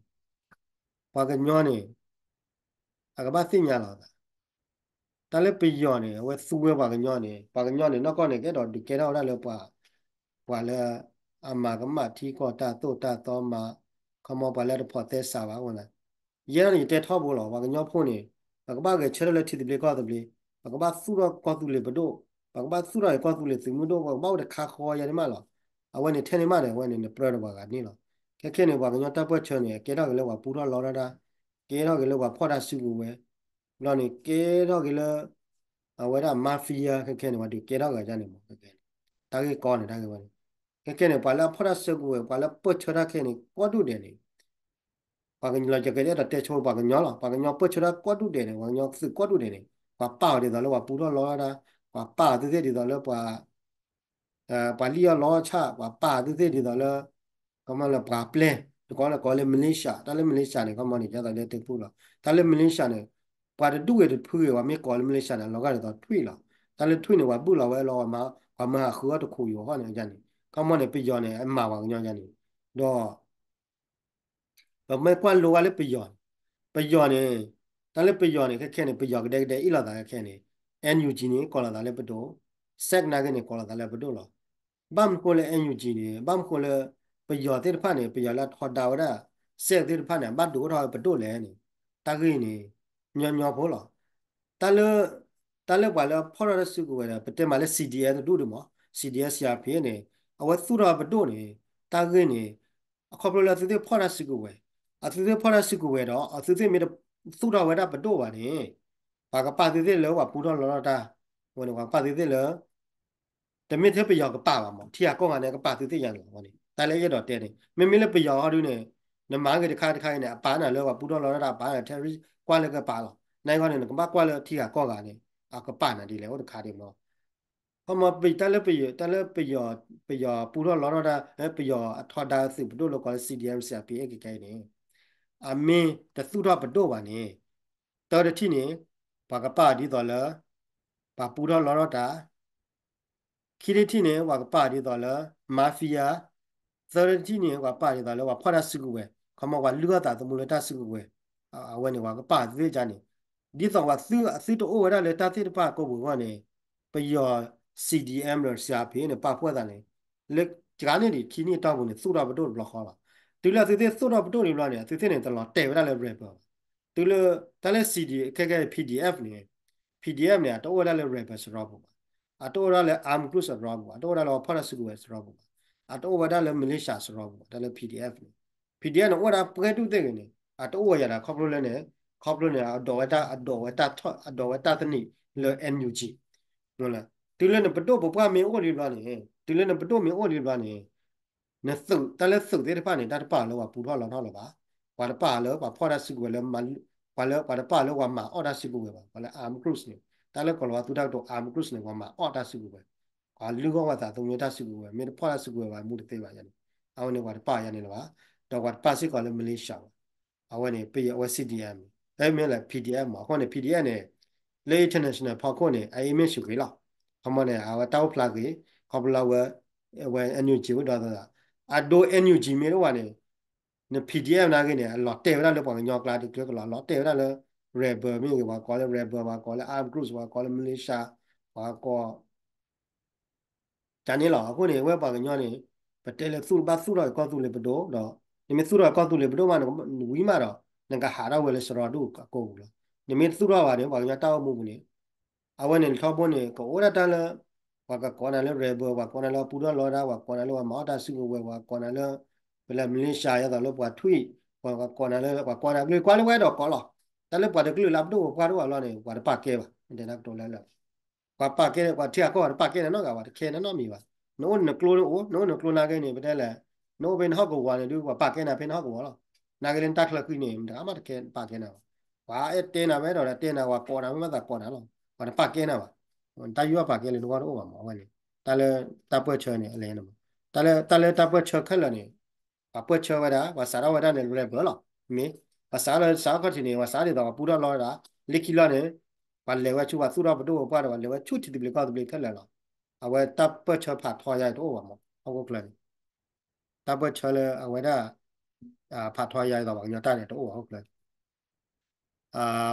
ပှၤကညီန့ၣ် အကဘၣ်သ့ၣ်ညါလီၤသး တၢ်လၢပယီၤန့ၣ် အဝဲသူဝဲပှၤကညီန့ၣ် ပှၤကညီန့ၣ် နီၢ်ကီၢ်န့ၣ် ကအဲၣ်ဒိးဒုးကဲထီၣ်ဝဲဒၣ်လၢပှၤ ပှၤလၢအမၤကမၣ်ထံကီၢ်တၢ်သိၣ်တၢ်သီမၤ ခီမီပှၤလၢတဖိးသဲစးဘၣ်ဝဲန့ၣ် ယဲဒၣ်န့ၣ် ယတဲထီဘိလီၤ ပှၤကညီဖိန့ၣ် ပကဘၣ်ဂဲၤဆၢထၢၣ်လၢထံသဘျ့ကီၢ်သဘျ့ ပကဘၣ်သူၣ်ထီၣ်ကီၢ်သူလ့ၤပဒိၣ် ပကဘၣ်သူၣ်ထီၣ်ကီၢ်သူလ့ၤသုးမုၢ်ဒိၣ် ပကဘၣ်အိၣ်တခါဃီယါန့ၣ်မးလီၤ. အဝဲန့ၣ်ထဲန့ၣ်မးဒီး အဝဲန့ၣ် နပြၢတပှၤဂၤန့ၣ်လီၤ. ခဲခဲန့ၣ် ပှၤကညီတၢ်ပၢၢ်ဆၢန့ၣ် ကဲထီၣ်က့ၤလၢပှၤပူထီၣ်လီထီၣ်တၢ် ကဲထီၣ်က့ၤလၢပှၤဖီၣ်တၢ်စုကဝဲၤ ဘျီန့ၣ် ကဲထီၣ်က့ၤလၢ အဝဲဒၣ် mafia ခဲခဲန့ၣ် ပှၤဒုးကဲထီၣ်က့ၤယါန့ၣ်မး ခဲခဲန့ၣ် တၢ်ဂ့ၢ်ကီန့ၣ် တၢ်ဂ့ၢ်ဝဲန့ၣ် ခဲခဲန့ၣ် ပှၤလၢအဖီၣ်တၢ်စုကဝဲၤ ပှၤလၢပၢၢ်ဆၢတၢ်ခဲန့ၣ် ကီၢ်ဒူၣ်ဒဲးန့ၣ် ပှၤကညီလီၤ ယကအဲၣ်ဒိးတဲဆိပှၤကညီလီၤ ပှၤကညီပၢၢ်ဆၢတၢ်ကီၢ်ဒူၣ်ဒဲးန့ၣ် ပှၤကညီသုးကီၢ်ဒူၣ်ဒဲးန့ၣ် ပှၤပာ်အီၤဒ်သိးလၢပှၤပူထီၣ်လီထီၣ်တၢ် ပှၤပာ်အီၤသုသ့ၣ်ဒ်သိးလၢပှၤ ပှၤလံၣ်အီၣ်လီဆၣ် ပှၤပာ်အီၤသုသ့ၣ်ဒ်သိးလၢ ကမၤလၢပှၤပျဲၢ် တကိးလၢကိးလၢ militia တၢ်လၢ militia န့ၣ် ကမၤန့ၣ် ကဲသိးလၢတဖုလီၤ တၢ်လၢ militia န့ၣ် ပှၤတဒူၣ်ဂ့ၤတဖုဂ့ၤ ပှၤမ့ၢ်ကိးလၢ militia န့ၣ် အလီၤဂာ်ဒ်သိးထွံၣ်လီၤ တၢ်လၢထွံၣ်န့ၣ် ပှၤဘုၣ်လီၤဝဲလီၤ ပှၤမၤဟးဃုအီၣ်တခိၣ်ယိာ်ဃီန့ၣ် ယါန့ၣ် ကမၤန့ၣ် ပယီၤန့ၣ် အမၤပှၤကညီယါန့ၣ် ဒီး ပမ့ၢ်ကွၢ်လိဝဲလၢပယီၤန့ၣ် ပယီၤန့ၣ် တၢ်လၢပယီၤန့ၣ် ခဲခဲန့ၣ် ပယီၤကဒဲကဒဲအ့ၣ်လိာ်သးခဲခဲန့ၣ် NUG န့ၣ် ကိးလီၤသးလၢပဒိၣ် SAC နာ်က့န့ၣ် ကိးလီၤသးလၢပဒိၣ်လီၤ. ဘၣ်မနုၤဃိလၢ NUG န့ၣ် ဘၣ်မနုၤဃိလၢ ပယီၤသ့ၣ်တဖၣ်န့ၣ် ပယီၤလၢအထီဒါဝဲဒၣ် SAC သ့ၣ်တဖၣ်န့ၣ် ဘၣ်ဒိးအိၣ်ထီၣ်ဝဲပဒိၣ်လဲၣ်န့ၣ် တၢ်ဂ့ၢ်န့ၣ် ညီညီဖိလီၤ. တၢ်လၢ တၢ်လၢပှၤလၢအဖီၣ်ထီၣ်တၢ်စုကဝဲၤဒီး ပတဲမးလၢ CDF တဒူၣ်ဒုးမး CDF CRPH န့ၣ် အဝဲသူၣ်ထီၣ်ပဒိၣ်န့ၣ် တၢ်ဂ့ၢ်န့ၣ် အခီဖျိလၢအသုသ့ၣ်ဖီၣ်တၢ်စုကဝဲၤ အသုသ့ၣ်ဖီၣ်တၢ်စုကဝဲၤဒီး အသုသ့ၣ်မ့ၢ်တသူၣ်ထီၣ်ဝဲဒၣ်ပဒိၣ်ဘၣ်န့ၣ် ပှၤကပာ်သုသ့ၣ်လၢပှၤပူထီၣ်လီထီၣ်တၢ် အဝဲန့ၣ် ပှၤကပာ်သုသ့ၣ်လၢ တမ့ၢ်ထဲပယီၤကပာ်ဘၣ်မး ထံဂၤကီၢ်ဂၤန့ၣ် ကပာ်သုသ့ၣ်ညါန့ၣ်လီၤန့ၣ် တၢ်လၢယအဲၣ်ဒိးတဲန့ၣ် မ့မ့ၢ်လၢပယီၤဟီဒုန့ၣ် နမၤဂ့ၤတခါတခါအံၤန့ၣ် အပာ်နၤလၢပှၤပူထီၣ်လီထီၣ်တၢ် အပာ်နၤ terrorist ကွၢ်လၢကပာ်လီၤ. နဂီၢ်န့ၣ် နကဘၣ်ကွၢ်လၢထံဂၤကီၢ်ဂၤန့ၣ် အကပာ်နၤဒ်လဲၣ်အိၣ်တခါဒံးမး ခီမီ တၢ်လၢပယီၤ တၢ်လၢပယီၤ ပယီၤပူထီၣ်လီထီၣ်တၢ် လၢပယီၤအထီဒါသုးပဒိၣ်လၢကိးလၢ CDM CRPH ခဲခဲအံၤန့ၣ် အမ့ၢ်တသူၣ်ထီၣ်ပဒိၣ်ဘၣ်န့ၣ် တၢ်တထံၣ်န့ၣ် ပှၤကပာ်ဒ်သိးလၢ ပှၤပူထီၣ်လီထီၣ်တၢ် ခံထံၣ်တထံၣ်န့ၣ် ပှၤကပာ်ဒ်သိးလၢ mafia သၢထံၣ်တထံၣ်န့ၣ် ပှၤပာ်ဒ်သိးလၢပှၤဖီၣ်တၢ်စုကဝဲၤ ခီမီ ပှၤလုၢ်အီၣ်သးသမူလၢတၢ်စုကဝဲၤ အဝဲန့ၣ် ပှၤကပာ်သုသ့ၣ်ညါန့ၣ် ဒ်သိးပှၤသုအသုတအိၣ်ဝဲဒၣ်လၢတၢ်သ့ၣ်တဖၣ်ကိးပူၤအဂီၢ်န့ၣ် ပယီၤ CDM ဒီး CRPH န့ၣ် ပာ်ဖှိၣ်သးန့ၣ် လၢကန့ၣ်ဒံးခံနံၣ်အတီၢ်ပူၤန့ၣ် သူၣ်ထီၣ်ပဒိၣ်တဘျီဃီလီၤ. တုၤလၢအသုသ့ၣ်သူၣ်ထီၣ်ပဒိၣ်ဒံးဘျီန့ၣ် အသုသ့ၣ်န့ၣ် တလီၤတဲာ်ဝဲဒၣ်လၢ rebel ဘၣ် တုၤလၢ တၢ်လၢ CD ခဲခဲ PDF န့ၣ် PDF န့ၣ် အတအိၣ်ဝဲဒၣ်လၢ rebel စရီပူၤဘၣ်. အတအိၣ်ဝဲဒၣ်လၢ armed group စရီပူၤဘၣ် အတအိၣ်ဝဲဒၣ်လၢပှၤဖီၣ်တၢ်စုကဝဲၤစရီပူၤဘၣ်. အတအိၣ်ဝဲဒၣ်လၢ militia စရီပူၤဘၣ် တၢ်လၢ PDF န့ၣ် PDF န့ၣ် အိၣ်ဝဲဒၣ်ပှဲၤဒူၣ်သ့ၣ်ဂ့ၤန့ၣ် အတအိၣ်ဝဲယၤဒီးခီဖျိလၢန့ၣ် ခီဖျိန့ၣ် အဒိးဝဲတၢ် အဒိးဝဲတၢ်ထီၣ် အဒိးဝဲတၢ်သနံးလၢ NUG တုၤလၢနပဒိၣ်ပပှၢ်မ့ၢ်အိၣ်လံဘျီန့ၣ် တုၤလၢနပဒိၣ်မ့ၢ်အိၣ်လံဘျီန့ၣ် နသုး တၢ်လၢသုးသ့ၣ်တဖၣ်န့ၣ် တၢ်တပာ်လၢပှၤပူထီၣ်လီထီၣ်လၢၤဘၣ်. ပှၤတပာ်လၢပှၤဖီၣ်တၢ်စုကဝဲၤလၢ ပှၤလၢ ပှၤတပာ်လၢပှၤမၤအီၣ်တၢ်စုကဝဲၤဘၣ်. ပှၤလၢ armed groups န့ၣ် တၢ်လၢကီၤလၤဝါသူတၢ်ကတိၤ armed groups န့ၣ် ပှၤမၤအီၣ်တၢ်စုကဝဲၤ ပှၤလုၢ်အီၣ်ဝဲသးသမူတၢ်စုကဝဲၤ မ့ၢ်တဖီၣ်တၢ်စုကဝဲၤဘၣ် မူတသ့ဘၣ်ယၤန့ၣ် အဝဲန့ၣ်ပှၤတပာ်ယၤန့ၣ်လၢၤဘၣ်. ဒီးပှၤတပာ်စ့ၢ်ကီးလၢ militia ဘၣ်. အဝဲန့ၣ် ပယီၤအဝဲ CDM န့ၣ် မ့ၢ်လၢ PDF မး အဃိန့ၣ် PDF န့ၣ် လၢ international ဖီခိၣ်န့ၣ် အ image ဂ့ၤလီၤ. ခီမီန့ၣ် အဝဲတၢ်အိၣ်ဖျါဂ့ၤ ခီဖျိလၢအဝဲ အဝဲ NUG ဝဲဒီး အဒိ NUG မ့ၢ်တအိၣ်ဘၣ်န့ၣ် န PDF နာ်က့န့ၣ် အလီၤတဲာ်ဝဲဒၣ်လၢပှၤကညီကျါတကျဲကလီၤ အလီၤတဲာ်ဝဲဒၣ်လၢ rebel မ့ၢ်ဂ့ၤ ပှၤကိးလၢ rebel ပှၤကိးလၢ armed groups ပှၤကိးလၢ militia ပှၤကိး တၢ်န့ၣ်လီၤ. အဃိန့ၣ် ဝဲပှၤကညီန့ၣ် ပတဲလၢသူၣ်ဘၣ်သူၣ်ထီၣ်ကီၢ်သူလ့ၤပဒိၣ်ဒီး နမ့ၢ်သူၣ်ထီၣ်ကီၢ်သူလ့ၤပဒိၣ်မး နဝံၤမးဒီး နကဟးထီၣ်ဝဲလၢစရီဒူၣ်အကိာ်ပူၤလီၤ. နမ့ၢ်တသူၣ်ထီၣ်ဘၣ်န့ၣ် ပှၤကညီတၢ်အိၣ်မူပူၤန့ၣ် အဝဲန့ၣ်ထီဘိန့ၣ် ကအိၣ်ဒၣ်တၢ်လၢ ပှၤကကိးနၤလၢ rebel ပှၤကိးနၤလၢပူထီၣ်လီတၢ် ပှၤကိးနၤလၢပှၤမၤအီၣ်တၢ်စုကဝဲၤ ပှၤကိးနၤလၢ ပလဲၤ militia ယၤသိးလၢပှၤထွံၣ် ပှၤကိးနၤလၢ ပှၤကိးနၤကလုာ်ကွၢ်လၢဝဲဒီးကိးလီၤ. တၢ်လၢပှၤတကလုာ်လၢအပဒိၣ်ပပှၢ်တအိၣ်ဘၣ်လီၤန့ၣ် ပှၤတပာ်ကဲဘၣ် တဲတၢ်ကတိၤလၢလၢ ပှၤပာ်ကဲ ပှၤထံဂၤကီၢ်ဂၤတပာ်ကဲနၤနီတဂၤဘၣ် တခဲနၤနီတမံၤဘၣ်. နအိၣ်နကျိအိၣ် နအိၣ်နကျိနာ်က့န့ၣ် ပတဲလဲၣ် နအိၣ်ဖဲနဟီၣ်ကဝီၤန့ၣ်ဒုး ပှၤပာ်ကဲနၤဖဲနဟီၣ်ကဝီၤလီၤ. နာ်က့လၢနတၢ်ချၢဃံန့ၣ် မတဂၤမးတခဲပာ်ကဲနၤဘၣ်. ပှၤအဲၣ်တဲနၤဝဲဒီးတဲနၤ ပှၤကိးနၤမ့ၢ်မၤသးကိးနၤလီၤ. ပှၤတပာ်ကဲနၤဘၣ်. တၢ်ယူးယီၣ်ပာ်ကဲလၢနဂီၢ်တအိၣ်ဘၣ်မး အဝဲန့ၣ် တၢ်လၢတၢ်ပၢၢ်ဆၢန့ၣ် အလဲၤန့ၣ်မး တၢ်လၢ တၢ်လၢတၢ်ပၢၢ်ဆၢခဲလၢာ်န့ၣ် ပှၤပၢၢ်ဆၢဝဲဒၣ် ပှၤစးထီၣ်ဝဲဒၣ်န့ၣ် rebel လီၤ. မ့ၢ် ပှၤစးထီၣ်လၢစးထီၣ်ခီၣ်ထံးန့ၣ် ပှၤစးထီၣ်ဒ်သိးပှၤပူထီၣ်လီတၢ် လၢခံလီၤန့ၣ် ပှၤလဲၤဝဲဆူပှၤသူၣ်ထီၣ်ပဒိၣ်ပပှၢ်ဒီး ပှၤလဲၤဝဲဆူထံသဘျ့ကီၢ်သဘျ့ခဲလၢာ်လီၤ. အဝဲတၢ်ပၢၢ်ဆၢဖးထီယါတအိၣ်ဘၣ်မး ဟီၣ်ခိၣ်ချၢန့ၣ် တၢ်ပၢၢ်ဆၢလၢအဝဲဒၣ် ဖးထီယါဒ်သိးပှၤကညီတၢ်န့ၣ် တအိၣ်ဘၣ်ဟီၣ်ခိၣ်ချၢန့ၣ်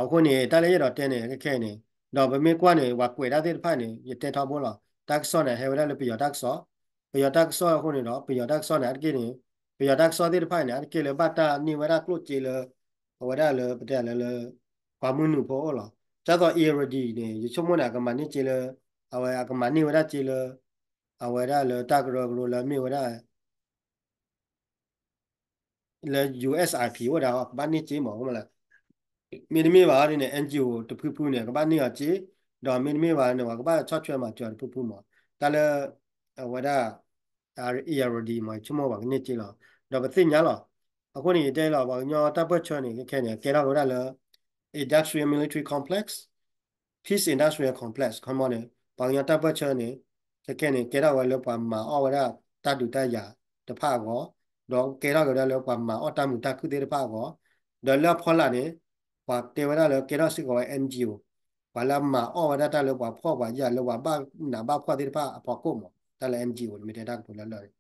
အဃိန့ၣ် တၢ်လၢယအဲၣ်ဒိးတဲန့ၣ် ခဲခဲအံၤန့ၣ် ဒီးပမ့ၢ်ကွၢ်န့ၣ် ပှၤကွဲးတၢ်သ့ၣ်တဖၣ်န့ၣ် ယတဲထီဘိလီၤ. တၢ်ကစီၣ်န့ၣ် ဟဲဝဲဒၣ်လၢပယီၤတၢ်ကစီၣ်, ပယီၤတၢ်ကစီၣ်အဃိန့ၣ်ဒီး ပယီၤတၢ်ကစီၣ်န့ၣ် အတက့ၢ်န့ၣ် ပယီၤတၢ်ကစီၣ်သ့ၣ်တဖၣ်န့ၣ် အတက့ၢ်လၢ ဘၣ်တၢ်န့ၢ်ဝဲဒၣ်ကျိၣ်စ့လၢ အဝဲဒၣ်လၢ ပတဲလၢလၢ ပှၤမုၢ်နုာ်ဖိအအိၣ်လီၤ. ဒ်သိး Irrawaddy န့ၣ် ယဆိကမိၣ်န့ၣ် အကမၤန့ၢ်စ့လၢ အဝဲအကမၤန့ၢ်ဝဲဒၣ်စ့လၢ အဝဲဒၣ်လၢတၢ်ကရၢကရိလၢမ့ၢ်ဝဲဒၣ် လၢ U S I P အိၣ်ဒၣ် ကဘၣ်န့ၢ်စ့မး မ့ၢ်တမ့ၢ်ဘၣ်န့ၣ် N G O တဖုဖုန့ၣ် ကဘၣ်န့ၢ်အီၤစ့, ဒီးမ့တမ့ၢ်ဘၣ်န့ၣ် ပှၤကဘၣ်ဆီၣ်ထွဲမၤစၢၤတဖုဖုမး, တၢ်လၢ အဝဲဒၣ် Irrawaddy မး ဆိကမိၣ်ပှၤကန့ၢ်စ့လီၤ. ဒီးပသ့ၣ်ညါလီၤ. အဃိန့ၣ် ယတဲလီၤ ပှၤကညီတၢ်ပၢၢ်ဆၢန့ၣ် ခဲခဲန့ၣ် ကဲထီၣ်က့ၤဝဲဒၣ်လၢ Industrial Military Complex, Peace Industrial Complex ခီမီန့ၣ် ပှၤကညီတၢ်ပၢၢ်ဆၢန့ၣ် ခဲခဲန့ၣ် ကဲထီၣ်ဝဲလၢပှၤမၤအီၣ်ဝဲဒၣ်တၢ်ဒုးတၢ်ယၤတဖၣ်အဂီၢ်, ဒီးကဲထီၣ်က့ၤဝဲဒၣ်လၢပှၤမၤအီၣ်တၢ်မုာ်တၢ်ခုၣ်သ့ၣ်တဖၣ်အဂီၢ်, ဒီးလၢအဖီလာ်န့ၣ် ပှၤတဲဝဲဒၣ်လၢကဲထီၣ်စ့ၢ်ကီးဝဲ N G O, ပှၤလၢအမၤအီၣ်ဝဲဒၣ်တၢ်လၢပှၤဖှီၣ်ပှၤယာ်လၢပှၤဘၣ်နးဘၣ်ဖှီၣ်သ့ၣ်တဖၣ်အဖီခိၣ်မး, တၢ်လၢ N G O န့ၣ် မ့ၢ်တဲတၢ်ကတိၤလၢလၢ်န့ၣ်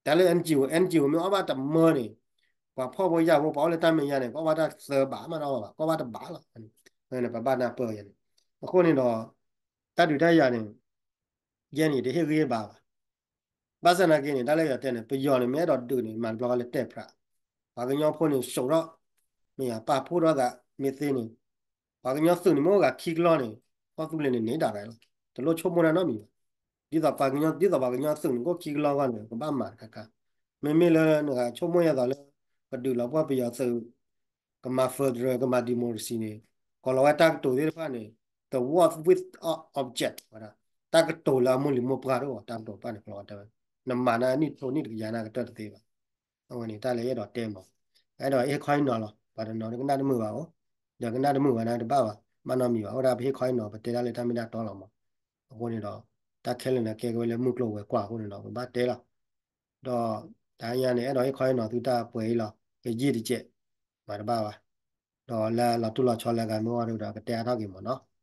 တၢ်လၢ N G O, N G O မ့ၢ်အီၣ်ဘၣ်တမၢန့ၣ် ပှၤဖှီၣ်ဖိယာ်ဖိ ပှၤအိၣ်လၢတၢ်မဲာ်ညါန့ၣ် ကအီၣ်ဘၣ်တၢ်သၢဘးမးနီၤဘၣ်, ကအီၣ်ဘၣ်တဘးလီၤ. ပဘၣ်နၢ်ပၢၢ်ယၤန့ၣ်. အဃိန့ၣ်ဒီး တၢ်ဒုးတၢ်ယၤန့ၣ် ယဲန့ၣ် တဟ့ၣ်ဂံၢ်ဘါဘၣ်. ဘၣ်ဆၣ်နာ်က့န့ၣ် တၢ်လၢယတဲန့ၣ် ပယီၤန့ၣ် မ့ၢ်အဲၣ်ဒိးဒုးန့ၣ် မၤတဘျီဃီလၢတဲဖျး, ပှၤကညီဖိန့ၣ် စိာ်ထီၣ်, မ့ၢ်ယၤပာ်ဖှိၣ်ထီၣ်သး မ့ၢ်သ့န့ၣ် ပှၤကညီသုးန့ၣ် မ့ၢ်အိၣ်ဂၤခံကလီၢ်န့ၣ် ကီၢ်သူလ့ၤန့ၣ်န့ၢ်ဒၣ်ရၤလီၤ. တလိၣ်ဆိကမိၣ်တၢ်နီတမံၤဘၣ်. ဒ်သိးပှၤကညီ, ဒ်သိးပှၤကညီသုးန့ၣ် ကအိၣ်ခံကလီၢ်အဂီၢ်န့ၣ် ကဘၣ်မၤတခါခါ. မ့မ့ၢ်လၢနဂၤဆိကမိၣ်ယၤသိးလၢ ကဒုးလီၤပှီၢ်ပယီၤသုး ကမၤ federal ကမၤ democracy န့ၣ် ကီၤလီၤဝဲတၢ်ကတိၤသ့ၣ်တဖၣ်န့ၣ် the war with object ဝဲဒၣ် တၢ်ကတိၤလၢအမိၢ်လံၤမိၢ်ပှၢ်တအိၣ်ဘၣ်, တၢ်ကတိၤတဖၣ်န့ၣ် ကီၤလီၤဝဲတၢ်ဝဲ, နမၤနၤနံၣ်ထိနံၣ်တကယၤနၤကတၢၢ်တသ့ဘၣ်. အဝဲန့ၣ် တၢ်လၢယအဲၣ်ဒိးတဲမး, အဲၣ်ဒိးဟ့ၣ်ခီဟ့ၣ်နီၤလီၤ. ပှၤတနီၤကနၣ်တမုာ်ဘၣ်အိၣ်, ဒီးကနၣ်တမုာ်ဘၣ်န့ၣ် တဘၣ်ဘၣ်, မ့ၢ်နီတမံၤဘၣ်. အဃိဒီးပဟ့ၣ်ခီဟ့ၣ်နီၤ ပတဲတၢ်လၢတၢ်မ့ၢ်တၢ်တီလီၤမး. အဃိန့ၣ်ဒီး တၢ်ခဲလၢာ်န့ၣ် ကဲက့ၤဝဲလၢမုၢ်ကျိၤဝဲၤကွာ်အဃိန့ၣ်ဒီး ပဘၣ်တဲလီၤ. ဒီးတဟါညါန့ၣ် အဲၣ်ဒိးဟ့ၣ်ခီဟ့ၣ်နီၤသုတၢ်ပှဲၤအံၤလီၤ. ကယံာ်တကဲး, မၤတဘၣ်ဘၣ်. ဒီးလၢလီၤတူၢ်လီၤဆီလၢဂၤမ့ၢ်အိၣ်ဒီး ကတဲအါထီၣ်က့ၤမးနီၤ.